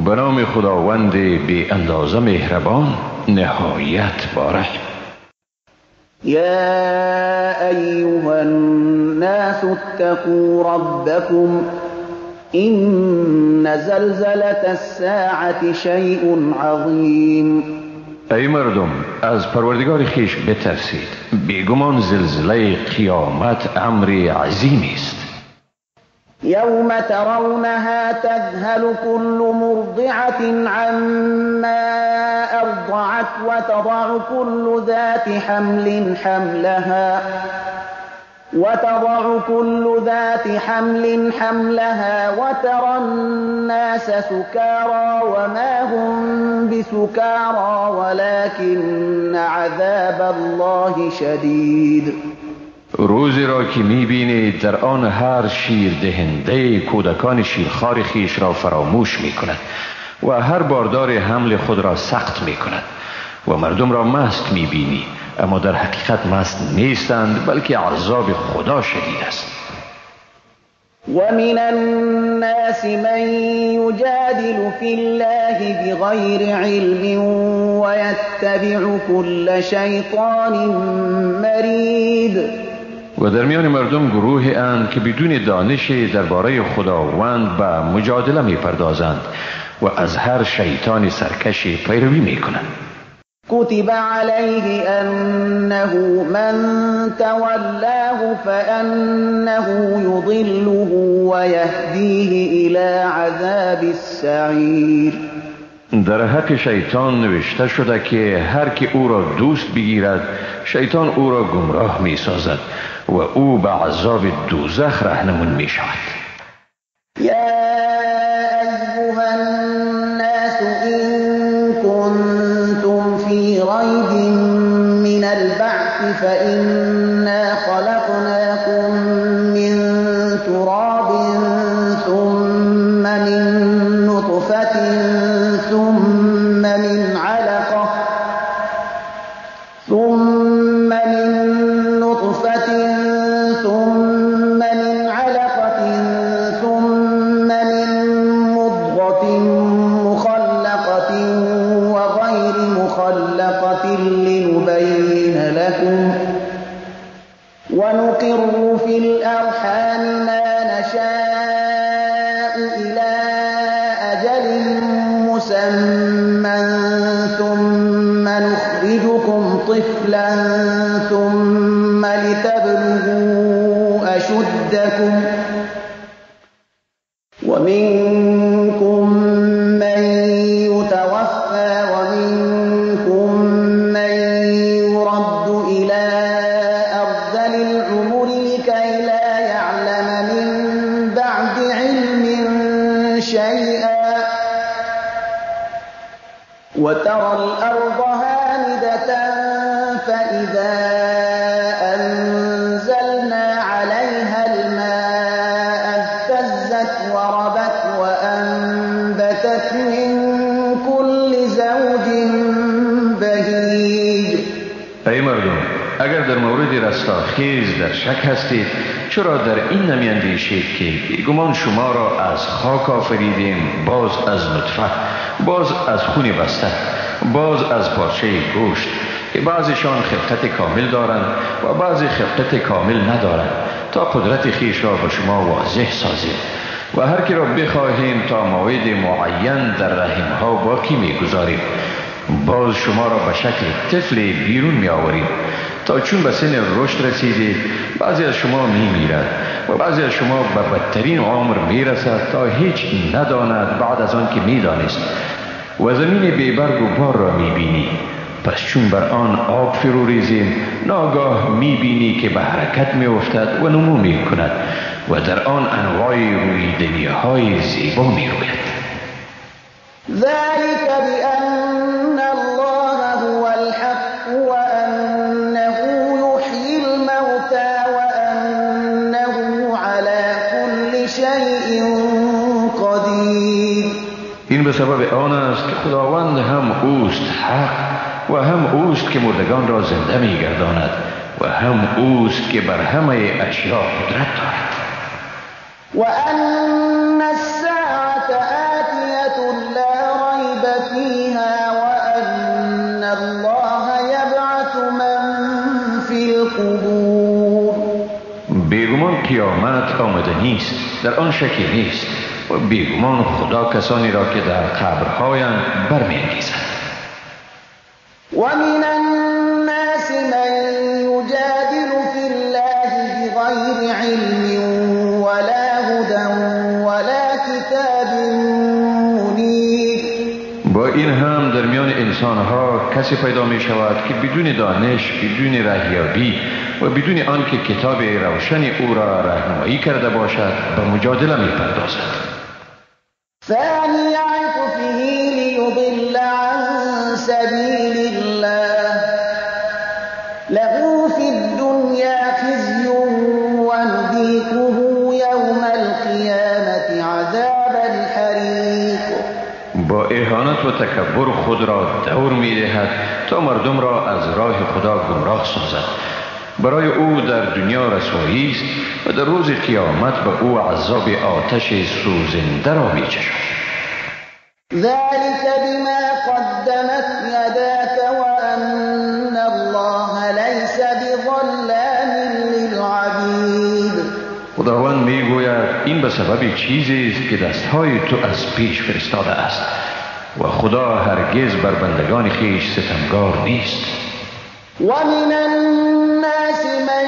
به نام خداوند بی اندازه مهربان نهایت بارحم. یا ایها الناس اتقوا ربکم این زلزلة الساعة شیء عظیم. ای مردم، از پروردگار خویش بترسید، بیگمان زلزله قیامت امر عظیمی است. یوم ترونها تذهل كل مرضعة عما أرضعت وتضع كل ذات حمل حملها وترى الناس سكارى وما هم بسكارى ولكن عذاب الله شدید. روزی را که میبینید در آن هر شیر دهنده کودکان شیرخوار خویش را فراموش میکند و هر باردار حمل خود را سخت میکند و مردم را مست میبینی، اما در حقیقت مست نیستند، بلکه عذاب خدا شدید است. ومن الناس من يجادل في الله بغير علم ويتبع كل شیطان مرید. و در میان مردم گروهی اند که بدون دانش درباره خداوند به مجادله میپردازند و از هر شیطان سرکش پیروی میکنند. كتب عليه أنه من تولاه فأنه يضله ويهديه إلى عذاب السعير. در حق شیطان نوشته شده که هر که او را دوست بگیرد شیطان او را گمراه می سازد و او به عذاب دوزخ رهنمون می شود. یا ایها الناس إن کنتم فی ریب من البعث فإنا خلقناکم من تراب ثم من نطفة ثم من علقة ثم من نطفة ثم من علقة ثم من مضغة مخلقة وغير مخلقة لنبين لكم ونقر في الأرحام ما نشاء إلى أجل مسمى ثم نخرجكم طفلا ثم لتبلغوا أشدكم ومنكم من يتوفى ومنكم من يرد إلى أرذل العمر لكي لا يعلم من بعد علم شيئا وترى الأرض هامدة فإذا أنزلنا عليها الماء اهتزت وربت وأنبتت من كل زوج بهیج. ای مردم، اگر در مورد رستاخیز در شک هستید، چرا در این نمیاندیشید که بیگمان شما را از خاک آفریدیم، باز از نطفه، باز از خون بسته، باز از پارچه گوشت، که بعضیشان خلقت کامل دارند و بعضی خلقت کامل ندارند، تا قدرت خویش را به شما واضح سازیم و هر کی را بخواهیم تا موعد معین در رحمها باقی میگذاریم، باز شما را به شکل طفل بیرون می آوریم تا چون به سن رشد رسیدید بعضی از شما می میرد و بعضی از شما به بدترین عمر می رسد تا هیچ نداند بعد از آن که می دانست، و زمین بیبرگ و بار را می بینی، پس چون بر آن آب فرو ریزیم ناگاه می بینی که به حرکت می افتد و نمو می کند و در آن انواع رویدنی های زیبا می روید. ذلك بأن الله هو الحق وأنه يحيي الموتى وأنه على كل شيء قدير. این به سبب آن است که خداوند هم اوست حق و هم اوست که مردگان را زنده می‌گرداند و هم اوست که بر همه اشیا قدرت دارد. وأن الساعة آتية لا ريب فيها وأن الله قیامت آمده نیست، در آن شکی نیست و بیگمان خدا کسانی را که در قبرهایند برمی‌انگیزد. ومن الناس من يجادل في الله بغير علم ولا هدى ولا كتاب منير. با این هم در میان انسانها کسی پیدا می شود که بدون دانش، بدون رهیابی و بدون آنکه کتاب روشن او را راهنمایی کرده باشد به مجادله می پردازد. ثاني عطفه ليضل عن سبيل الله له في الدنيا خزي ونذيقه يوم القيامة عذاب الحريق. با اهانت و تکبر خود را دور می دهد تا مردم را از راه خدا گمراه سازد. برای او در دنیا رسوایی است و در روز قیامت به او عذاب آتش سوزنده را می چشد. ذلك بما قدمت يداك وأن الله ليس بظلام للعبید. خداوند می گوید این به سبب چیزی است که دستهای تو از پیش فرستاده است و خدا هرگز بر بندگان خویش ستمگار نیست. ومن الناس من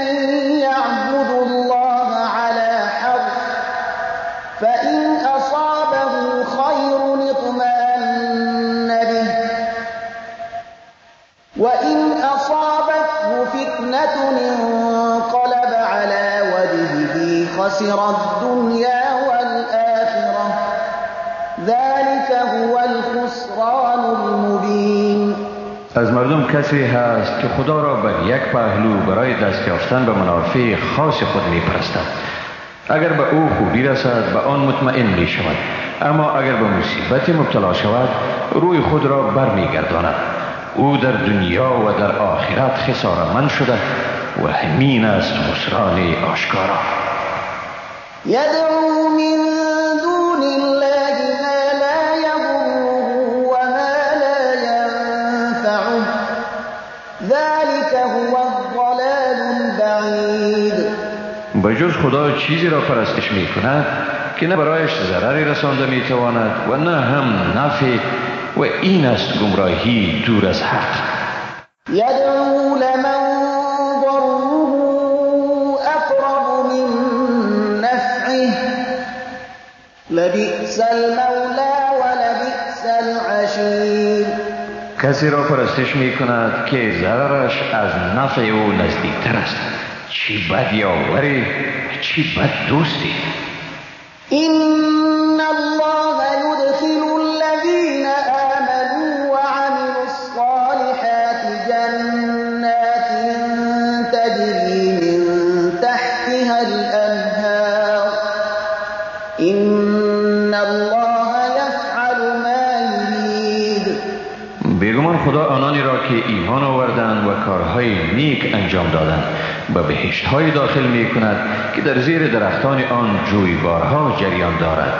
يعبد الله على حرف فإن أصابه خير اطمأن به وإن أصابته فتنة انقلب على وجهه خسر الدنيا والآخرة ذلك هو الخسران المبين. از مردم کسی هست که خدا را بر یک پهلو برای دست یافتن به منافع خاص خود می پرستد. اگر به او خوبی رسد به آن مطمئن می شود، اما اگر به مصیبت مبتلا شود روی خود را بر می گرداند. او در دنیا و در آخرت خساره‌مند شده و همین است خسران آشکارا. یدعو من دون الله ما لا یضره و ما لا ینفعه ذلك هو الضلال البعید. به جز خدا چیزی را پرستش می کند که نه برایش ضرری رسانده می تواند و نه هم نفع، و این است گمراهی دور از حق. یدعو لمن ضره اقرب من نفعه لبئس المولی ولبئس العشیر. کسی را پرستش می کند که ضررش از نفع او نزدیکتر است. چی بد یاوری، چی بد دوستی. إن الله يدخل الذين آمنوا وعملوا الصالحات جنات تجري من تحتها الأنهار إن الله يفعل ما يريد. بیگمان خدا آنانی را که ایمان آوردند و کارهای نیک انجام دادند به بهشت‌های داخل می کند که در زیر درختان آن جویبارها جریان دارد.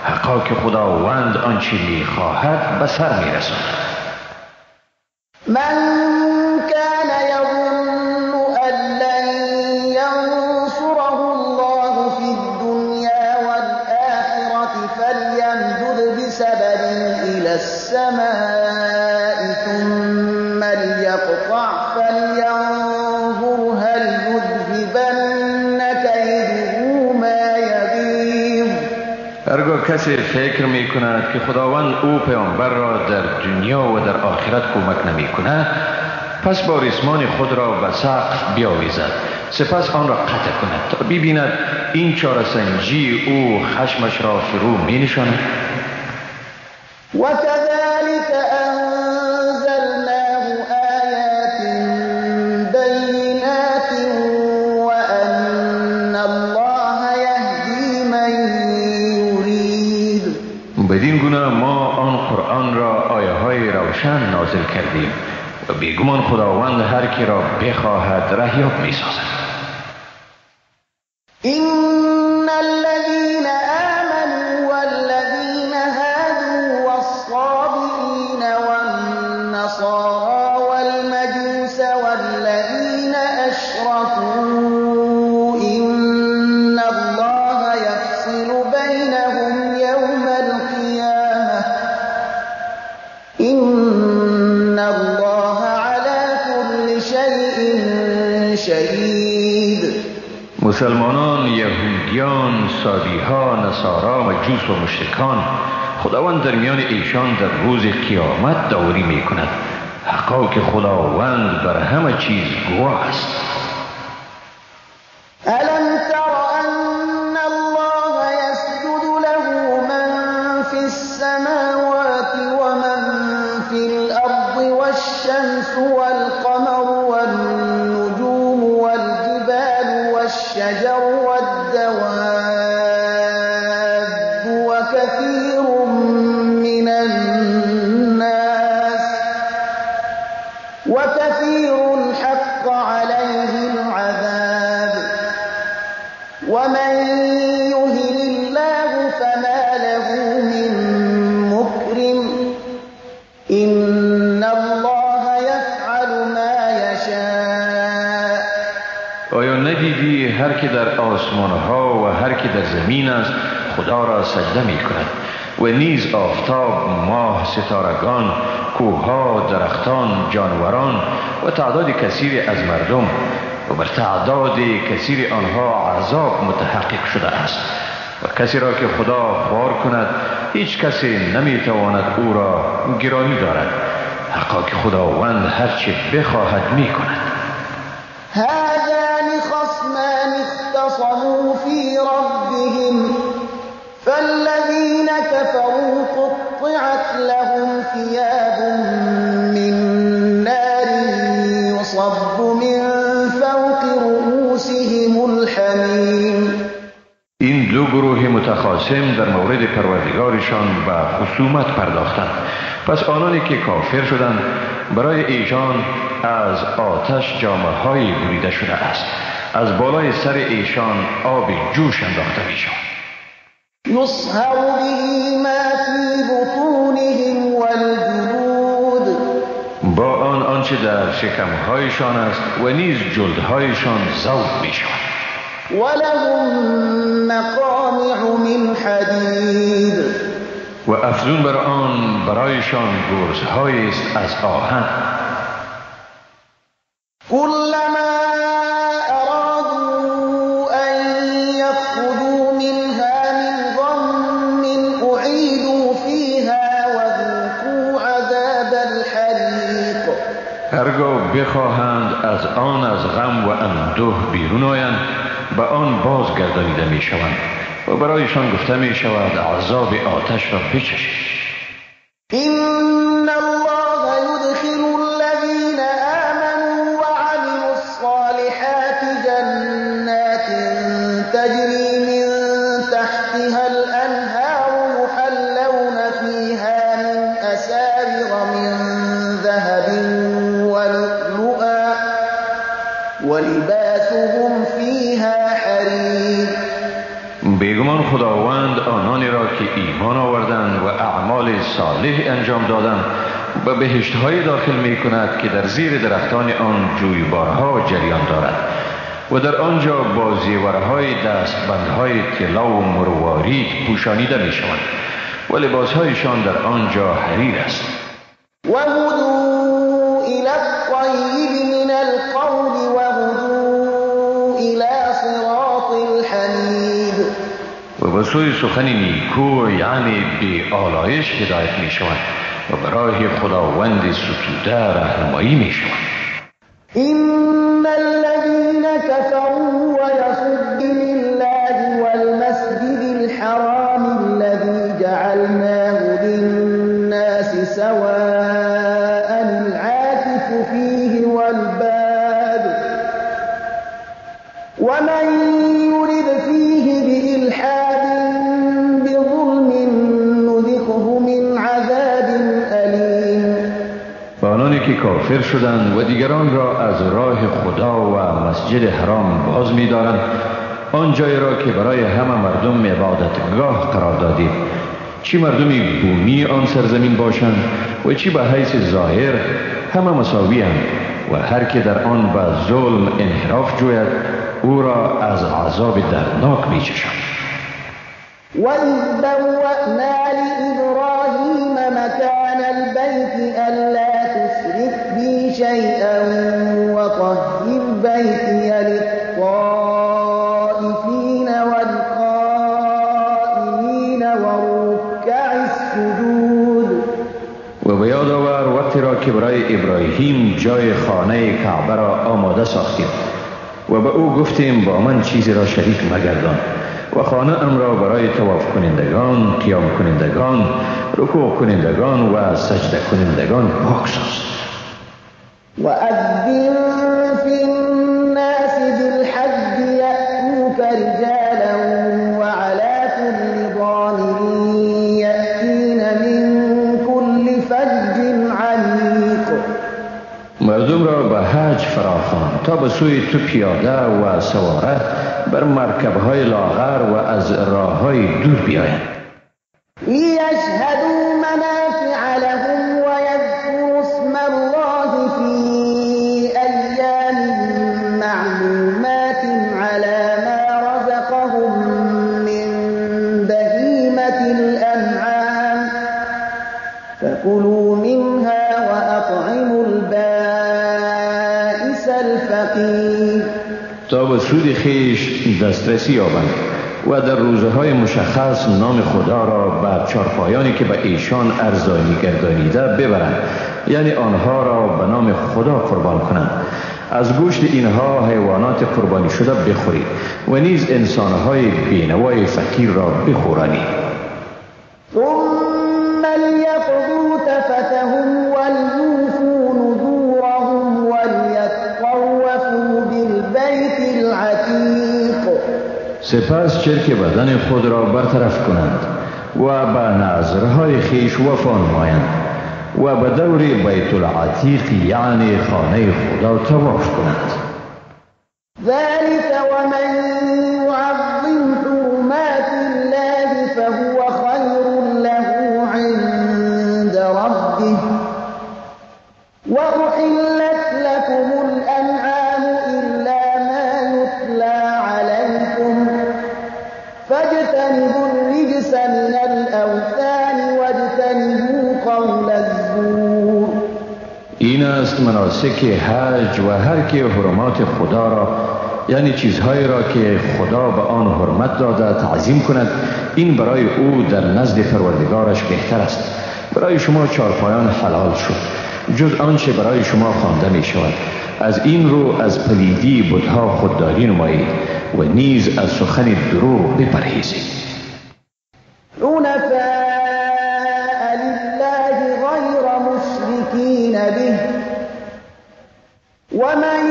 حقا که خداوند آنچه می خواهد به سر می رساند. من كان يظن أن لن ينصره الله في الدنيا والآخرة فليمدد بسبب إلى السماء ثم ليقطع فلينظر هل يذهبن كيده ما يغيظ. هرگاه کسی فکر می کند که خداوند او پیامبر را در دنیا و در آخرت کمک نمی کند، پس با ریسمان خود را به سقف بیاویزد، سپس آن را قطع کند تا ببیند این چاره‌سنجی او خشمش را فرو می نشاند. وكذلك أنزلناه آيات بينات وأن الله يهدي من يريد. بدین گونه ما آن قرآن را آیه های روشن نازل کردیم و بیگمان خداوند هر کی را بخواهد رهیاب می سازد. إن الذين آمنوا والذين هادوا والصابئين والنصارى والمجوس والذين أشركوا إن مسلمانان، یهودیان، صابیها، نصارا، مجوس و مشرکان، خداوند در میان ایشان در روز قیامت داوری می کند. حقا که خداوند بر همه چیز گواه است. الم تر ان الله یسجد له من فی السماوات ومن فی الارض والشمس والقمر والنجوم والجبال والشجر والدواب وكثير من الناس وكثير حق عليه العذاب ومن يهن الله فما له من مكرم إن الله يفعل ما يشاء. آیا ندیدی هر که در آسمان ها و هر که در زمین است خدا را سجده می کند و نیز آفتاب، ماه، ستارگان، کوهها، درختان، جانوران و تعداد کثیری از مردم و بر تعداد کثیر آنها عذاب متحقق شده است و کسی را که خدا خوار کند هیچ کسی نمیتواند او را گرامی دارد. حقا که خداوند هرچه بخواهد میکند. هذان خصمان اختصموا فی ربهم فالذین كفروا قطعت لهم ثياب من نار يصب من فوق رؤوسهم الحمیم. این دو گروه متخاصم در مورد پروردگارشان به خصومت پرداختند. پس آنانی که کافر شدند برای ایشان از آتش جامه‌های بریده شده است، از بالای سر ایشان آب جوش انداخته می‌شود. یصهر به ما فی بطونهم والجلود. با آن آنچه در شکمهایشان است و نیز جلدهایشان ذوب می‌شود. ولهم مقامع من حدید. و افزون بر آن برایشان گرزهایی است از آهن. كلما أرادوا أن يخرجوا منها من غم أعيدوا فيها وذوقوا عذاب الحريق. هرگاه بخواهند از آن از غم و اندوه بیرون آیند به آن بازگردانیده می شوند و برایشان گفته می شود عذاب آتش را بچشید. إن الله يدخل الذين آمنوا وعملوا الصالحات جنات تجري من تحتها الأنهار يحلون فيها من أساور من ذهب ولؤلؤا ولباسهم فيها حرير. بیگمان خداوند آنانی را که ایمان آوردند و اعمال صالح انجام دادند به بهشت‌های داخل می کند که در زیر درختان آن جویبارها جریان دارد و در آنجا با زیورهای دستبندهای طلا و مروارید پوشانیده می شوند و لباسهایشان در آنجا حریر است. وهدوا إلى الطيب من القول وهدوا إلى صراط الحمید. و به سوی سخن نیکو یعنی بی آلایش هدایت می شوند و به راه خداوند ستوده رهنمایی می شوند. إن الذين كفروا ويصدون الله والمسجد الحرام الذي جعلناه للناس سواء العاكف فيه والباد ومن يرد فيه بإلحاد بظلم نذقه من عذاب أليم. و آنانی که کافر شدند و دیگران را از راه خدا و مسجد حرام باز می‌دارند، آن جای را که برای همه مردم عبادتگاه قرار دادیم، چی مردمی بومی آن سرزمین باشند و چی به حیث ظاهر، همه مساوی اند و هر که در آن به ظلم انحراف جوید او را از عذاب دردناک می‌چشاند. وَإِذْ بَوَّأْنَا لِإِبْرَاهِيمَ مَكَانَ الْبَيْتِ أَلَّا تُشْرِكْ بِي شَيْئًا وَطَهِّرْ بَيْتِيَ لِلطَّائِفِينَ که برای ابراهیم جای خانه کعبه را آماده ساختیم و به او گفتیم با من چیزی را شریک مگردان و خانه ام را برای طواف کنندگان، قیام کنندگان، رکوع کنندگان و سجده کنندگان پاک ساز. وأذن في الناس بالحج يأتوك رجالا وعلى كل ضامر يأتين من كل فج عميق. مردم را به حج فراخوان تا به سوی تو پیاده و سواره بر مرکبهای لاغر و از راههای دور بیایند. لیشهدوا منافع لهم ویذکروا اسم الله فی ایام معلومات علی ما رزقهم من بهیمة الانعام فکلوا منها واطعموا البائس الفقیر. تا به سود خویش دسترسی یابند و در روزهای مشخص نام خدا را بر چارپایانی که به ایشان ارزانی گردانیده ببرند، یعنی آنها را به نام خدا قربان کنند. از گوشت اینها حیوانات قربانی شده بخورید و نیز انسانهای بینوای فقیر را بخورانید. ثم لیقضوا تفثهم ولیوفوا نذورهم ولیطوفوا بالبیت العتیق. سپس چرک بدن خود را برطرف کنند و به نذرهای خویش وفا نمایند و به دور بیت العتیق یعنی خانه خدا طواف کنند. ذلك ومن يعظم حرمات الله فهو خیر له عند ربه وأحلت لكم الأنعام إلا ما يتلى عليكم فاجتنبوا الرجس من الأوثان واجتنبوا قول الزور. این است مناسک حج و هر که حرمات خدا را، یعنی چیزهایی را که خدا به آن حرمت داده، تعظیم کند، این برای او در نزد پروردگارش بهتر است. برای شما چارپایان حلال شد جز آنچه برای شما خوانده می شود. از این رو از پلیدی بتها خودداری نمایید و نیز از سخن دروغ بپرهیزید. حنفاء لله غیر مشرکین به ومن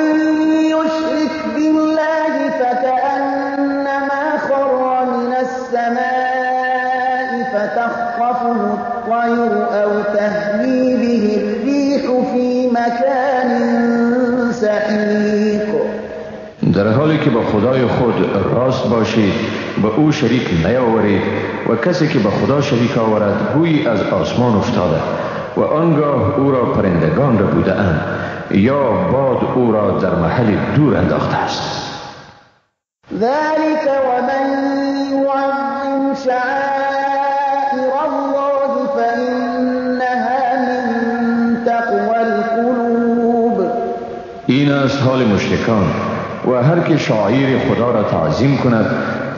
یشرک بالله فکأنما خر من السماء فتخطفه الطیر او تهوی به الریح فی مکان سحیق. در حالی که با خدای خود راست باشید، به او شریک نیاورید و کسی که به خدا شریک آورد گویی از آسمان افتاده و آنگاه او را پرندگان ربوده اند یا باد او را در محل دور انداخته است. ذلك ومن يعظم شعائر الله فإنها من تقوى القلوب. این است حال مشرکان و هر که شعائر خدا را تعظیم کند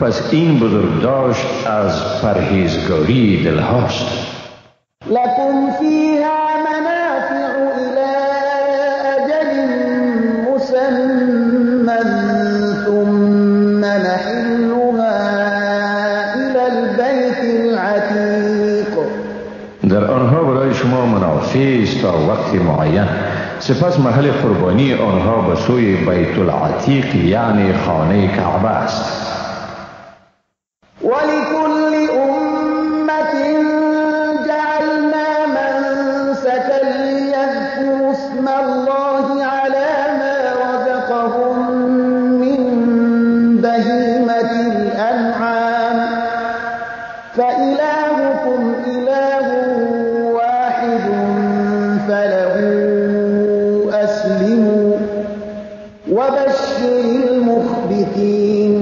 پس این بزرگداشت از پرهیزگاری دلهاست. لکم فیها منافع الی اجل مسمى ثم محلها الی البیت العتیق. در آنها برای شما منافع است تا وقت معین، سپس محل قربانی آنها به سوی بیت العتیق یعنی خانه کعبه است. ولكل أمة جعلنا منسكا ليذكروا اسم الله على ما رزقهم من بهيمة الأنعام فإلهكم إله واحد فله أسلموا وبشر المخبتين.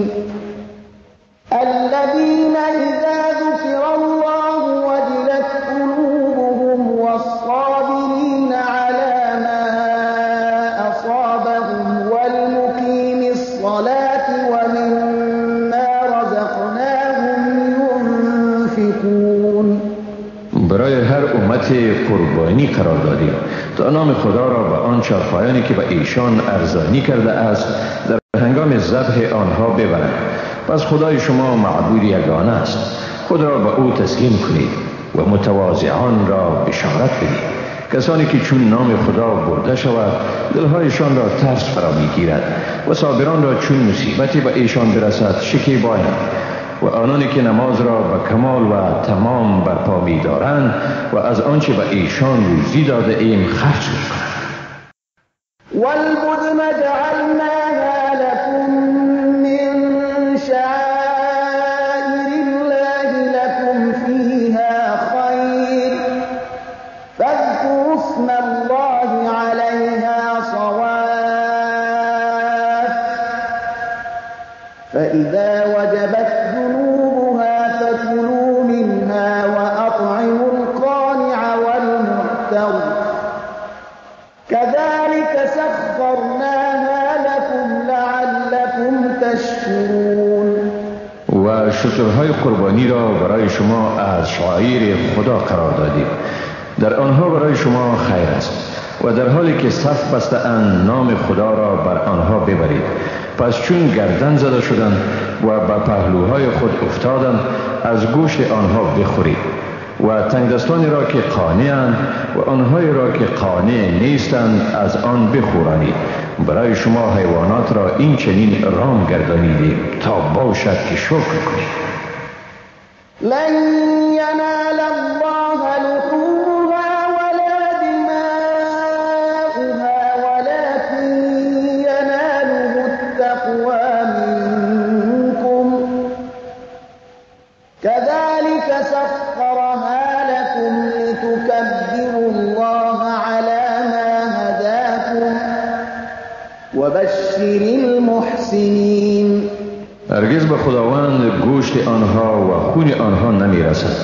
الذين إذا ذكر الله وجلت قلوبهم والصابرين على ما أصابهم والمقيم الصلاة ومما رزقناهم ينفقون. برای هر امت علامت قربانی قرار دادیم تا نام خدا را به آن چارپایانی که به ایشان ارزانی کرده است در هنگام ذبح آنها ببرند. پس خدای شما معبود یگانه است، خود را به او تسلیم کنید و متواضعان را بشارت بدید. کسانی که چون نام خدا برده شود دلهایشان را ترس فرا میگیرد و صابران را چون مصیبتی به ایشان برسد شکیبایند و آنانی که نماز را به کمال و تمام برپا می‌دارند و از آنچه به ایشان روزی داده ایم خرج می‌کنند. والبدن جعلناها لكم من شعائر الله لكم فيها خير فاذكروا اسم الله عليها صواف فإذا وجبت جنوبها فكلوا منها وأطعموا القانع والمعتر كذلك سخرناها لكم لعلكم تشكرون. و شترهای قربانی را برای شما از شعائر خدا قرار دادیم، در آنها برای شما خیر است و در حالی که صف بسته اند نام خدا را بر آنها ببرید. پس چون گردن زده شدند و به پهلوهای خود افتادند از گوشت آنها بخورید و تنگدستانی را که قانع‌اند و آنهایی را که قانع نیستند از آن بخورانید. برای شما حیوانات را این چنین رام گردانیدیم تا باشد که شکر کنید. لن ینال الله لحومها ولا دماؤها ولكن يناله التقوى منكم كذلك سخرها لكم لتكبروا الله على ما هداكم وبشر المحسنين. هرگز به خداوند گوشت آنها و خون آنها نمی رسد،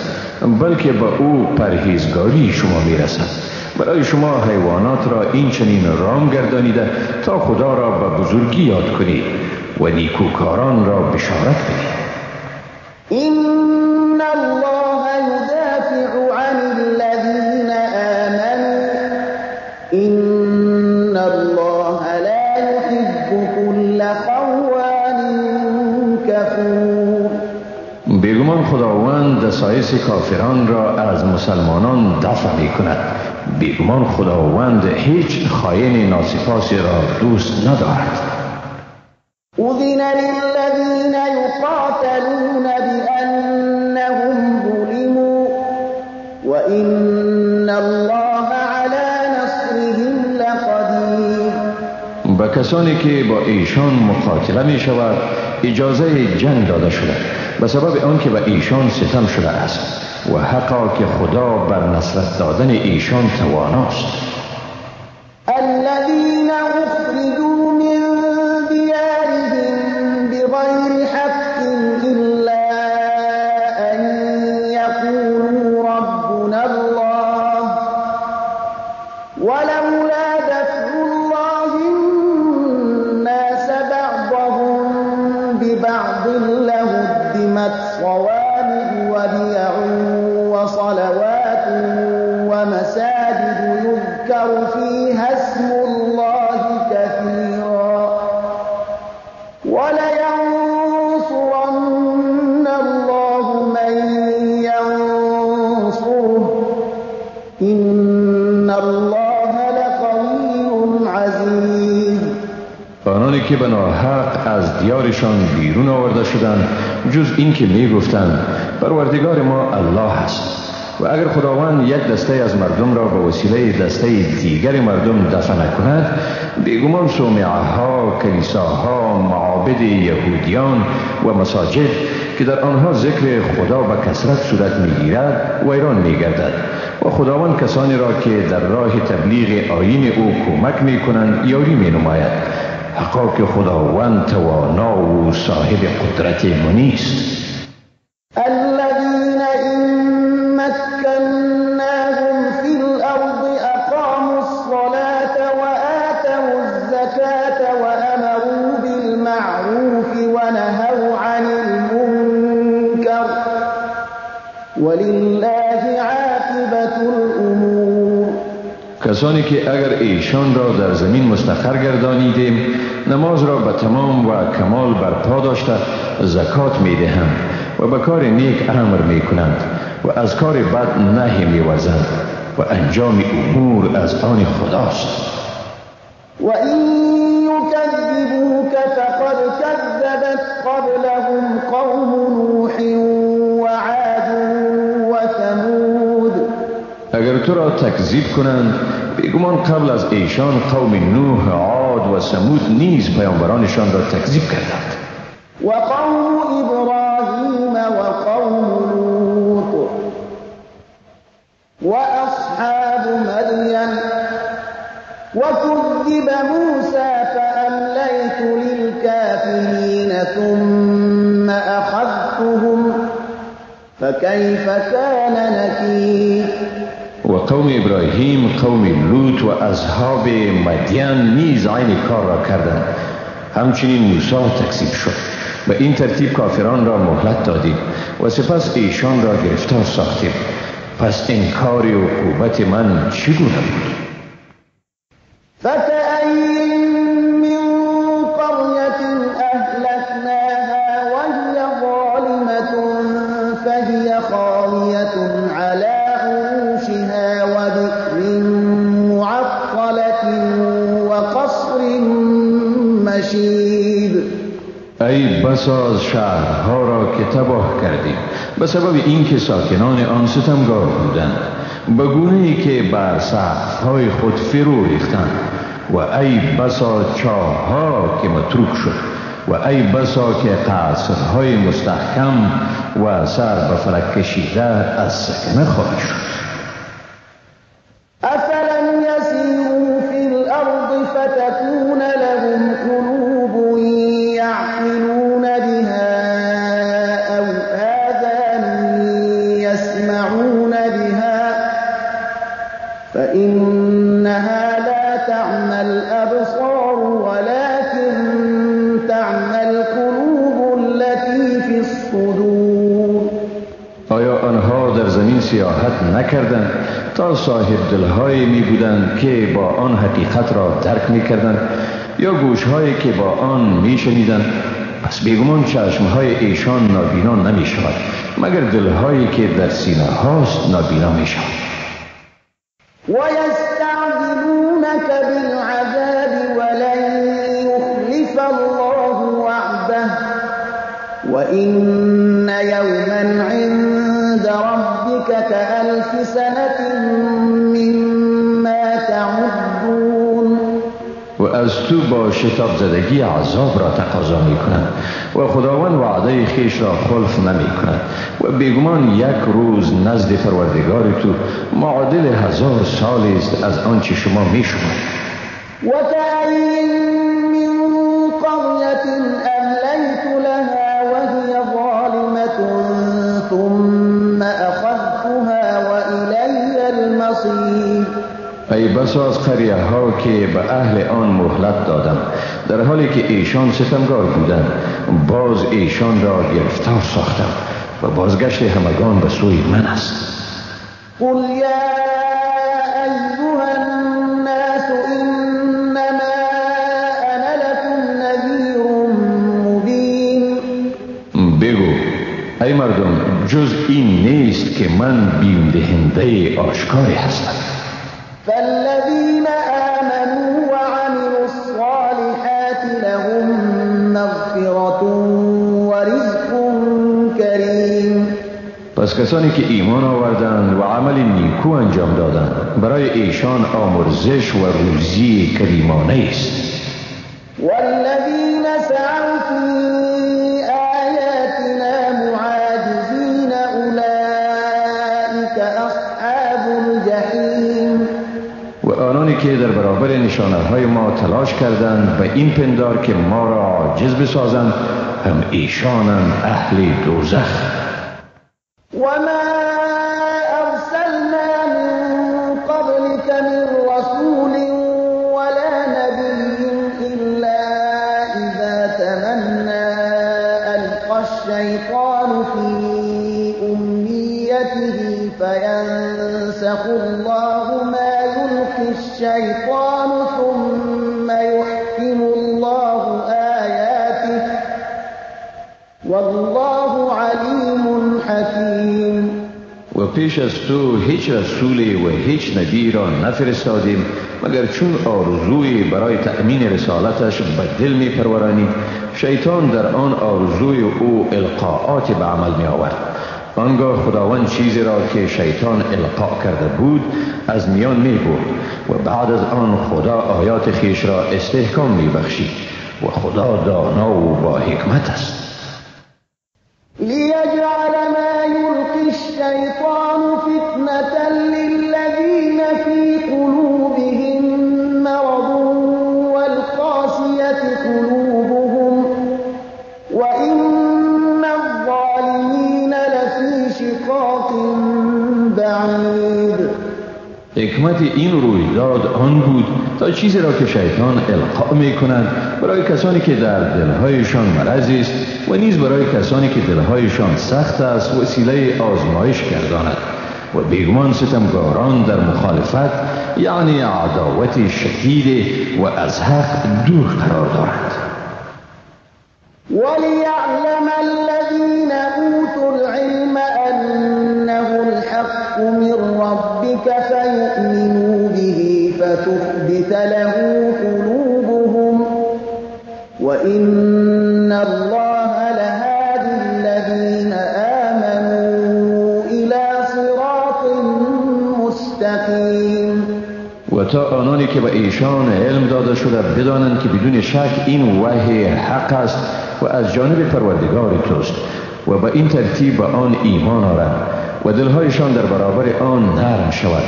بلکه به او پرهیزگاری شما می رسد. برای شما حیوانات را این چنین رام گردانیده تا خدا را به بزرگی یاد کنید و نیکوکاران را بشارت بدید. إن الله يدافع عن الذين آمنوا إن الله لا يحب كل خوان كفور. بیگمان خداوند دسایس کافران را از مسلمانان دفع می کند. بیگمان خداوند هیچ خائن ناسپاسی را دوست ندارد. أذن للذين يقاتلون بأنهم ظلموا وإن الله على نصرهم لقدير. به کسانی که با ایشان مقاتله می شود اجازه جنگ داده شده به سبب آنکه به ایشان ستم شده است و حقا که خدا بر نصرت دادن ایشان تواناست. الذين أخرجوا من ديارهم بغير حق إلا أن يقولوا ربنا الله ولولا دفع الله الناس بعضهم ببعض لهدمت صوامع وبيع وصلوات ومساجد يذكر فيها اسم الله كثيرا ولينصرن الله من ينصره إن الله لقوي عزيز. آنانی که به ناحق از دیارشان بیرون آورده شدند جز این که می گفتند پروردگار ما الله است، و اگر خداوند یک دسته از مردم را به وسیله دسته دیگر مردم دفع نکند بیگمان صومعه ها، کلیساها، معابد یهودیان و مساجد که در آنها ذکر خدا به کثرت صورت میگیرد ویران میگردد و خداوند کسانی را که در راه تبلیغ آیین او کمک میکنند یاری مینماید. حقا که خداوند توانا و صاحب قدرت منیست. الذين إن مكناهم في الأرض أقاموا الصلاة وآتوا الزكاة وأمروا بالمعروف ونهوا عن المنكر ولله عاقبة الأمور. کسانی که اگر ایشان را در زمین مستقر گردانیدیم نماز را به تمام و کمال برپا داشته زکات میدهند و به کار نیک امر میکنند و از کار بد نهی میورزند و انجام امور از آن خداست. و این یکذبوک فقد کذبت قبلهم قوم نوح وعاد وثمود. اگر تو را تکذیب کنند بیگمان قبل از ایشان قوم نوح، عاد و ثمود نیز پیامبرانشان را تکذیب کردند. و قوم ابراهیم و قوم لوط و اصحاب مدین و کذب موسی فاملیت للکافرین ثم اخذتهم فکیف کان نکیر. و قوم ابراهیم، قوم لوط و اصحاب مدین نیز عین کار را کردند. همچنین موسی تکذیب شد. به این ترتیب کافران را مهلت دادیم و سپس ایشان را گرفتار ساختیم. پس انکار عقوبت من چگونه بود؟ فكأي من قرية أهلكناها وهي ظالمة فهي خاوية على عروشها وبئر معطلة وقصر مشيد. ای بسا از شهرها را که تباه کردیم به سبب اینکه ساکنان آن ستمگار بودند، به گونه‌ای که بر سقف‌های خود فرو ریختند، و ای بسا چاه‌ها که متروک شد، و ای بسا که قصرهای مستحکم و سر به فلک کشیده از سکنه خالی شد. افلم یسیروا فی الارض فتکون لهم قلوب یعقلون بها او آذان یسمعون بها فإنها لا تعمى الأبصار ولكن تعمى القلوب التي في الصدور. آیا آنها در زمین سیاحت نکردند تا صاحب دلهایی می بودند که با آن حقیقت را درک می کردند، یا گوشهایی که با آن می شنیدند؟ پس بیگمان چشمهای ایشان نابینا نمی شود، مگر دلهایی که در سینه هاست نابینا می شود. ويستعجلونك بالعذاب ولن يخلف الله وعده وإن يوما عند ربك كألف سنة مما تعدون. و از تو با شتاب زدگی عذاب را تقاضا می کنند و خداوند وعده خیش را خلف نمی کند، و بیگمان یک روز نزد پروردگار تو معادل 1000 سال است از آنچه شما می شمارید. و کأی من قریة املیت لها وهی ظالمة ثم اخذتها وإلی المصیر. ای بسا از قریه ها که به اهل آن مهلت دادم در حالی که ایشان ستمگار بودند، باز ایشان را گرفتار ساختم و بازگشت همگان به سوی من است. قل یا ایها الناس انما انا لکم نذیر مبین. بگو ای مردم، جز این نیست که من بیم دهنده آشکاری هستم. فالذین آمنوا وعملوا الصالحات لهم مغفرة ورزق کریم. پس کسانی که ایمان آوردند و عمل نیکو انجام دادند، برای ایشان آمرزش و روزی کریمانه است. والذین سعوا فی آیاتنا معاجزین اولئک اصحاب الجحیم. و آنانی که در برابر نشانه های ما تلاش کردند و این پندار که ما را عاجز بسازند، هم ایشانند اهل دوزخ. و ما ارسلنا من قبلك من رسول ولا نبی الا اذا تمنى القى الشیطان فی امنیته فینسخ الله ما يلقي يلقي الشيطان ثم يحكم الله آياته والله عليم حكيم. و پیش از تو هیچ رسولی و هیچ نبی را نفرستادیم مگر چون آرزوی برای تأمین رسالتش به دل می پرورانید، شیطان در آن آرزوی او القاءات به عمل می آورد. آنگاه خداوند چیزی را که شیطان القاء کرده بود از میان می برد و بعد از آن خدا آیات خویش را استحکام می بخشید و خدا دانا و با حکمت است. ليجعل ما يلقي الشيطان فتنة للذين في قلوبهم مرض والقاسية قلوبهم وإن الظالمين لفي شقاق بعيد. حکمت این رویداد آن بود تا چیزی را که شیطان القاء می کند برای کسانی که در دلهایشان مرض است و نیز برای کسانی که دلهایشان سخت است وسیله آزمایش گرداند و بیگمان ستمگاران در مخالفت یعنی عداوت شدید و از حق دور قرار دارند. وليعلم الذين أوتوا العلم أنه الحق من ربك فيؤمنوا به فتخبت له قلوبهم وإن الله لهادي الذين آمنوا إلى صراط مستقيم. و تا آنانی که به ایشان علم داده شده بدانند که بدون شک این وحی حق است و از جانب پروردگار توست و به این ترتیب به آن ایمان آرند و دلهایشان در برابر آن نرم شود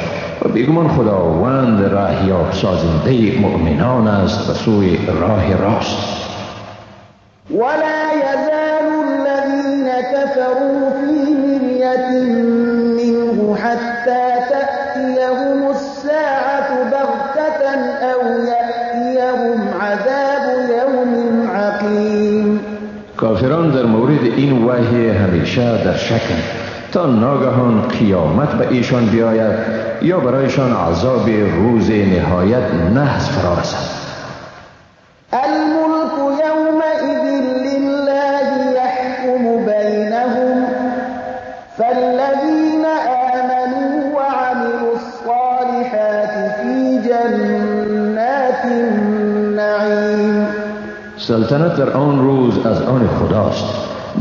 و بیگمان خداوند راهیاب سازنده مؤمنان است به سوی راه راست. ولا يزال الذين كفروا في مرية منه حتى تأتيهم الساعة بغتة أو يأتيهم عذاب يوم عقيم. کافران در مورد این وحی همیشه در شکند تا ناگهان قیامت به ایشان بیاید یا برایشان عذاب روز نهایت نحس فرا رسد. الملك يومئذ لله يحكم بينهم فالذين آمنوا وعملوا الصالحات في جنات النعيم. سلطنت در آن روز از آن خداست،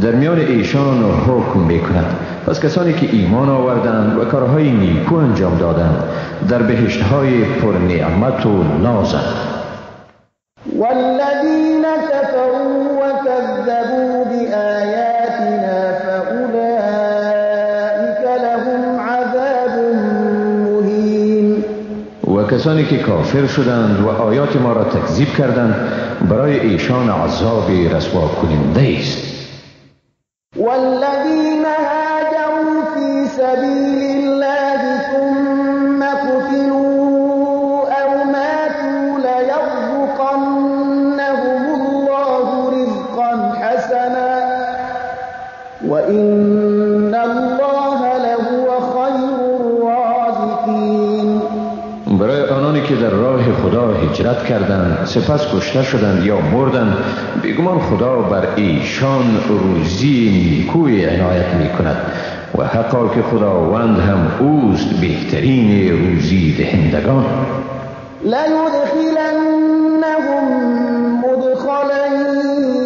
در میان ایشان حکم میکند. پس کسانی که ایمان آوردند و کارهای نیکو انجام دادند در بهشت‌های پر نعمت و نازند. والذین كفروا وكذبوا بآیاتنا فأولئک لهم عذاب مهین. و کسانی که کافر شدند و آیات ما را تکذیب کردند برای ایشان عذاب رسوا کننده است. والذین هاجروا في سبيل الله ثم قتلوا أو ماتوا ليرزقنهم الله رزقا حسنا وإن الله لهو خير الرازقين. برای آنانی که در راه خدا هجرت کردند سپس کشته شدند یا مردند بیگمان خدا بر ایشان روزی نیکوی عنایت می کند و حقا که خداوند هم اوست بهترین روزی دهندگان. لیدخلنهم مدخلا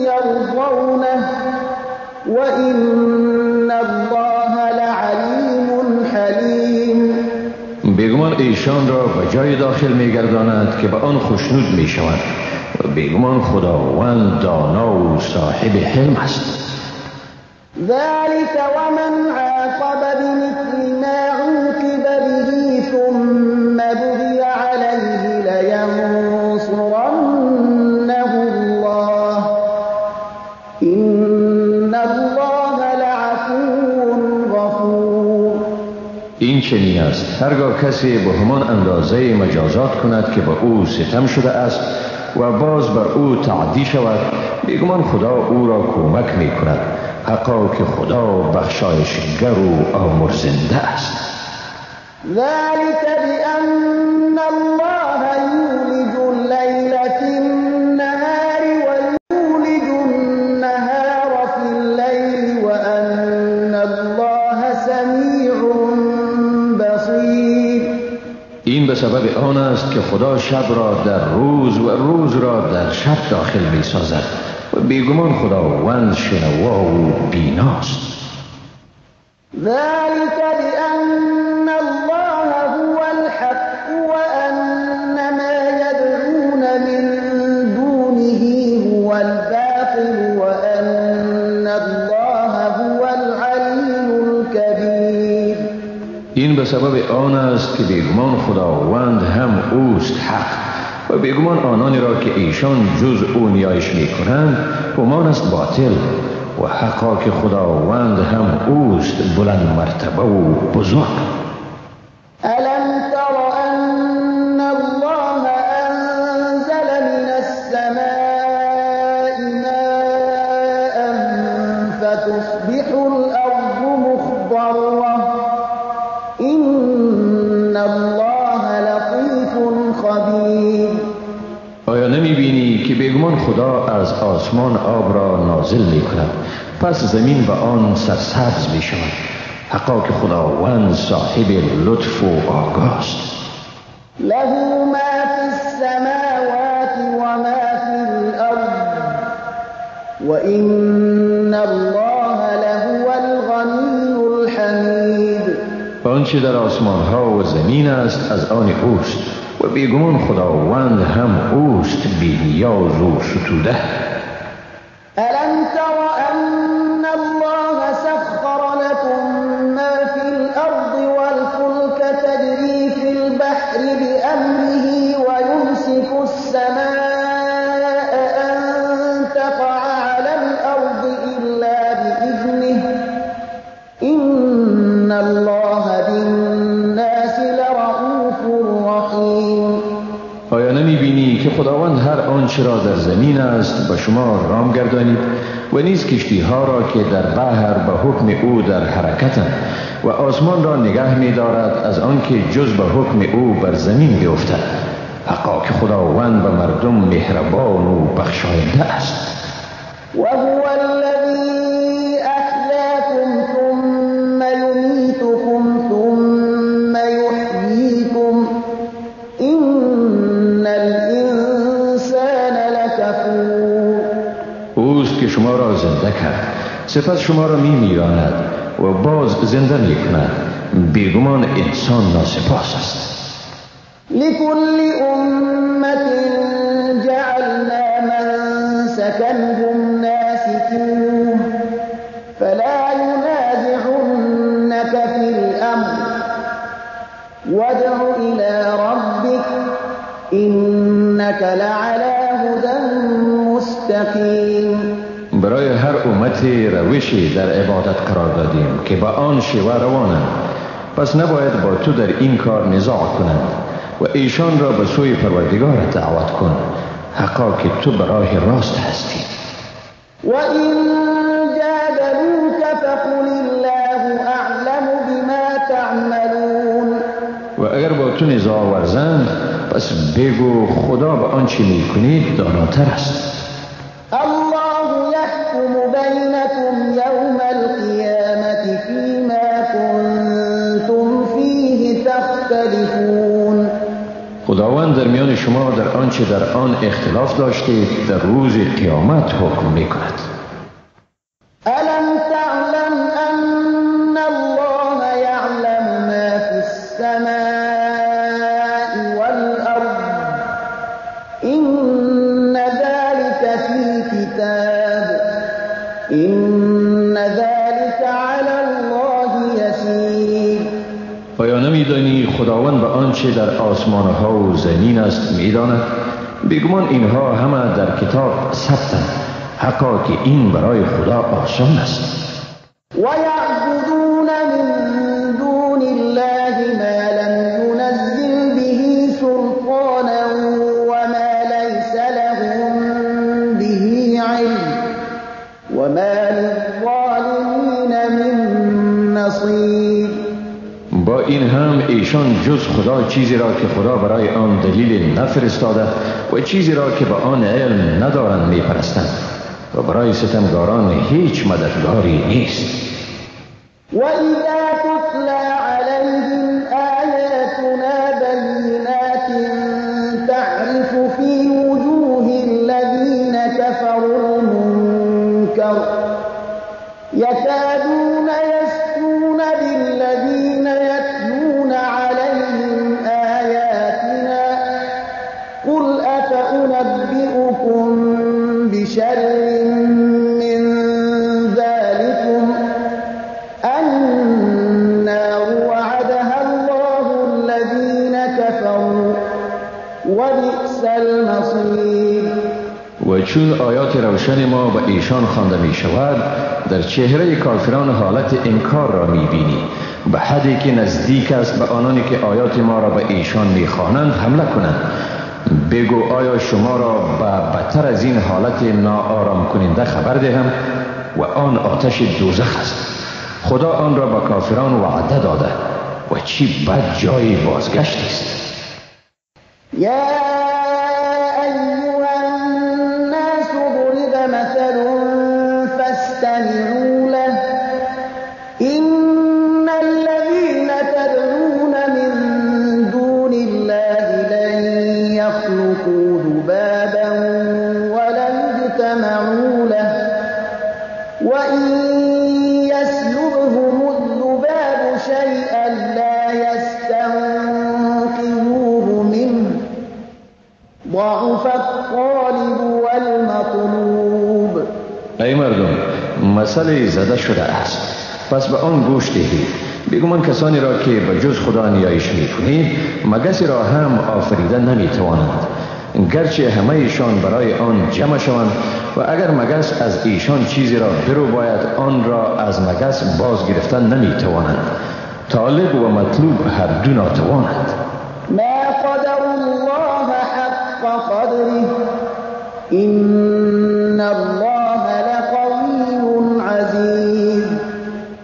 یرضونه وإن الله لعلیم حلیم. بیگمان ایشان را به جای داخل می‌گرداند که به آن خوشنود می‌شوند و بیگمان خداوند دانا و صاحب حلم است. ذلك ومن عاقب بمثل ما عوقب به ثم بغي عليه لينصرنه الله إن الله لعفو غفور. این چنین است هرگاه کسی به همان اندازه مجازات کند که به او ستم شده است و باز بر او تعدی شود بیگمان خدا او را کمک می کند، حقا که خدا بخشایشگر و آمرزنده است. ذلك بأن الله این به سبب آن است که خدا شب را در روز و روز را در شب داخل می سازد و بیگمان خداوند شنوا و بیناست. ذلك بأن الله هو الحق وأن ما يدعون من دونه هو الباطل وأن الله هو العلی الكبیر. این به سبب آن است که بیگمان خداوند هم اوست حق و بیگمان آنانی را که ایشان جز او نیایش می کنند همان است باطل و حقا که خداوند هم اوست بلند مرتبه و بزرگ. الم تر ان الله انزل من السماء ماء فتصبح الارض مخضرة ان الله لطیف خبیر. آیا نمی بینی که بیگمان خدا از آسمان آب را نازل می کند، پس زمین به آن سرسبز می شود. حقا که خداوند صاحب لطف و آگاست. له ما فی السماوات و ما فی الارض و ان الله لهو الغنی الحمید. آنچه در آسمان ها و زمین است از آن اوست و بیگمان خداوند هم اوست بی نیاز و ستوده. الم تر ان الله سخر لكم ما في الارض والفلك تجري في البحر بأمره ويمسك السماء ان تقع على الارض الا بإذنه ان الله بالناس لرؤوف رحیم. آیا نمی بینی که خداوند هر آنچه را در زمین است به شما رام گردانید و نیز کشتی ها را که در بحر به حکم او در حرکتند و آسمان را نگه می دارد از آنکه جز به حکم او بر زمین بیفتد. حقا که خداوند به مردم مهربان و بخشاینده است. و هو الذی احیاکم ثم یمیتکم ثم یحییکم ان الانسان لکفور. اوست که شما را زنده کرد، سپس شما را می میراند و باز زنده می کند. بیگمان انسان ناسپاس است. لكل أمة جعلنا منسكا هم ناسكوه فلا ينازعنك في الأمر وادع إلى ربك إنك لعلى هدى مستقيم. برای هر امت روشی در عبادت قرار دادیم که با آن شیوه روانند، پس نباید با تو در این کار نزاع کنند و ایشان را به سوی پروردگار دعوت کن، حقا که تو به راه راست هستی. و این جادلوک فقل الله اعلم بما تعملون. و اگر با تو نزاع ورزند پس بگو خدا به آنچه میکنید داناتر است. الله یحکم بینکم یوم القیامة فیما کنتم فیه تختلفون. خداوند در میان شما در آنچه در آن اختلاف داشتید در روز قیامت حکم میکند. الم تعلم ان الله یعلم ما فی السماء والارض ان ذلك فی کتاب ان ذلك علی الله یسیر. آیا نمیدانی خداوند به آنچه در آسمان ها و زمین است میداند؟ بیگمان اینها همه در کتاب ثبتند، حقا که این برای خدا آسان است. و یعبدون من دون الله ما لم ينزل به سلطانا وما ليس لهم به علم وما للظالمین من نصیر. با این هم ایشان جز خدا چیزی را که خدا برای آن دلیل نفرستاده و چیزی را که به آن علم ندارند میپرستند و برای ستمگاران هیچ مددگاری نیست. و اذا تتلی علیهم آیاتنا كفروا وبئس المصير. و چون آیات روشن ما به ایشان خوانده می شود، در چهره کافران حالت انکار را می بینی، به حدی که نزدیک است به آنانی که آیات ما را به ایشان می خوانند حمله کنند. بگو آیا شما را به بدتر از این حالت ناآرام کننده خبر دهم؟ و آن آتش دوزخ است. خدا آن را به کافران وعده داده و چی بد جای بازگشت است. یا ایها الناس ضرب مثل فاستمعوا له إن الذين تدعون من دون الله لن يخلقوا ذبابا ولو اجتمعوا له وإن يسلبهم الذباب شيئا لا يستنقذوه منه ضعف الطالب والمطلوب. ای مردم، مسئله زده شده است، پس به آن گوش دهید. بیگمان کسانی را که به جز خدا نیایش میکنید مگسی را هم آفریده نمیتوانند، گرچه همه ایشان برای آن جمع شوند، و اگر مگس از ایشان چیزی را برو باید آن را از مگس باز گرفتن نمیتوانند. طالب و مطلوب هر دو ناتوانند. ما قدر الله حق قدره إن الله لقوی عزیز.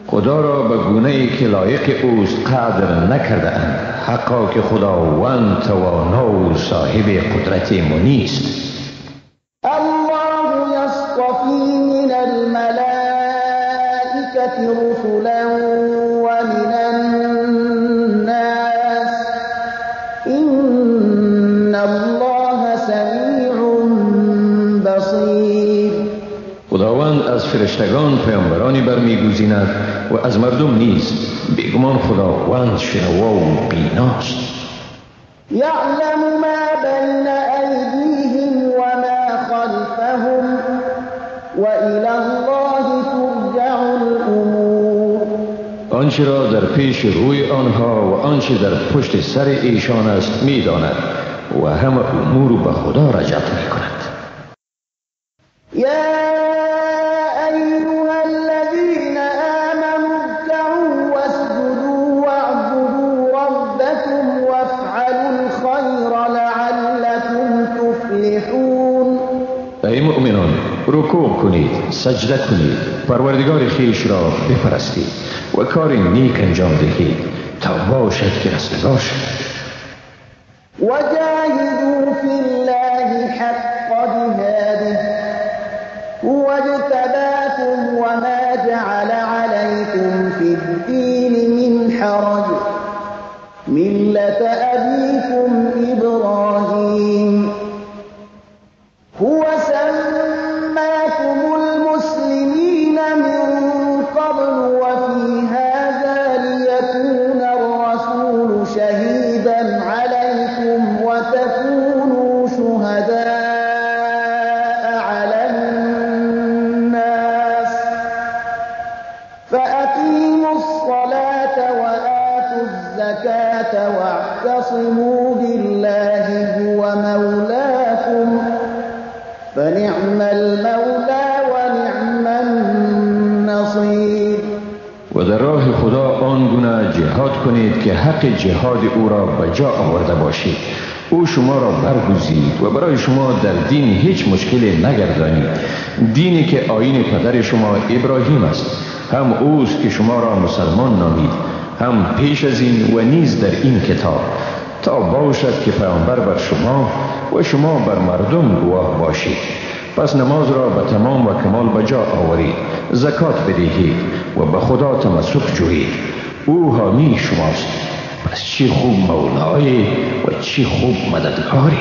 خدا را به گونه ای که لایق اوست قدر نکرده اند، حقا که خداوند توانا و صاحب قدرت منیست. الله یصطفی من الملائکة رسلا ومن الناس إن الله سمیع بصیر. خداوند از فرشتگان پیامبرانی برمیگزیند و از مردم نیز. بیگمان خداوند شنوا و بیناست. یعلم ما بین ایدیهم و ما خلفهم و الی الله ترجع الامور. آنچه را در پیش روی آنها و آنچه در پشت سر ایشان است میداند و همه امور به خدا رجعت میکند. یا ایها الذین آمنوا اركعوا واسجدوا واعبدوا ربکم وافعلوا الخیر لعلکم تفلحون. ای مؤمنان، رکوع کنید، سجده کنید، پروردگار خویش را بپرستید و کار نیک انجام دهید تا باشد که رستگار شوید. وجاهدوا فی الله حق جهاده هو اجتباكم وما جعل عليكم في الدين من حرج ملة أبيكم إبراهيم هو سماكم المسلمين من قبل وفي هذا ليكون الرسول شهيدا عليكم وتكونوا شهداء على الناس فأقيموا الصلاة وآتوا الزكاة واعتصموا بالله هو مولاكم فنعم المولى ونعم النصير. و در راه خدا آنگونه جهاد کنید که حق جهاد او را به جا آورده باشید. او شما را برگزید و برای شما در دین هیچ مشکلی نگردانید، دینی که آیین پدر شما ابراهیم است. هم اوست که شما را مسلمان نامید، هم پیش از این و نیز در این کتاب، تا باشد که پیامبر بر شما و شما بر مردم گواه باشید. پس نماز را به تمام و کمال به جا آورید، زکات بدهید و به خدا تمسک جویید. او حامی شماست، پس چی خوب مولایی و چی خوب مددگاری.